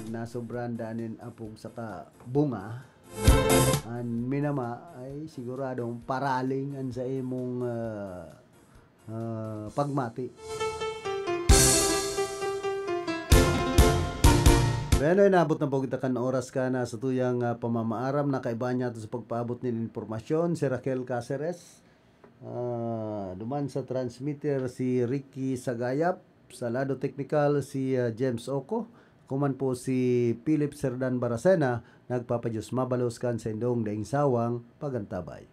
Nasobrahan daa nin apog saka bunga, an minama ay siguradong paraling an sa imong, ah, ah, pagmati. Bueno, inabot na po kita kan oras kan, ah, satuyang, ah, pamamaaram. Nakaibahan niyato sa pagpaabot nin impormasyon si Raquel Caceres. Ah, duman sa transmitter si Ricky Sagayap. Sa lado teknikal si, ah, James Oco. Ako man po si Philip Serdan Baracena. Nagpapadiyos mabalos kan saindong daing sawang pagantabay.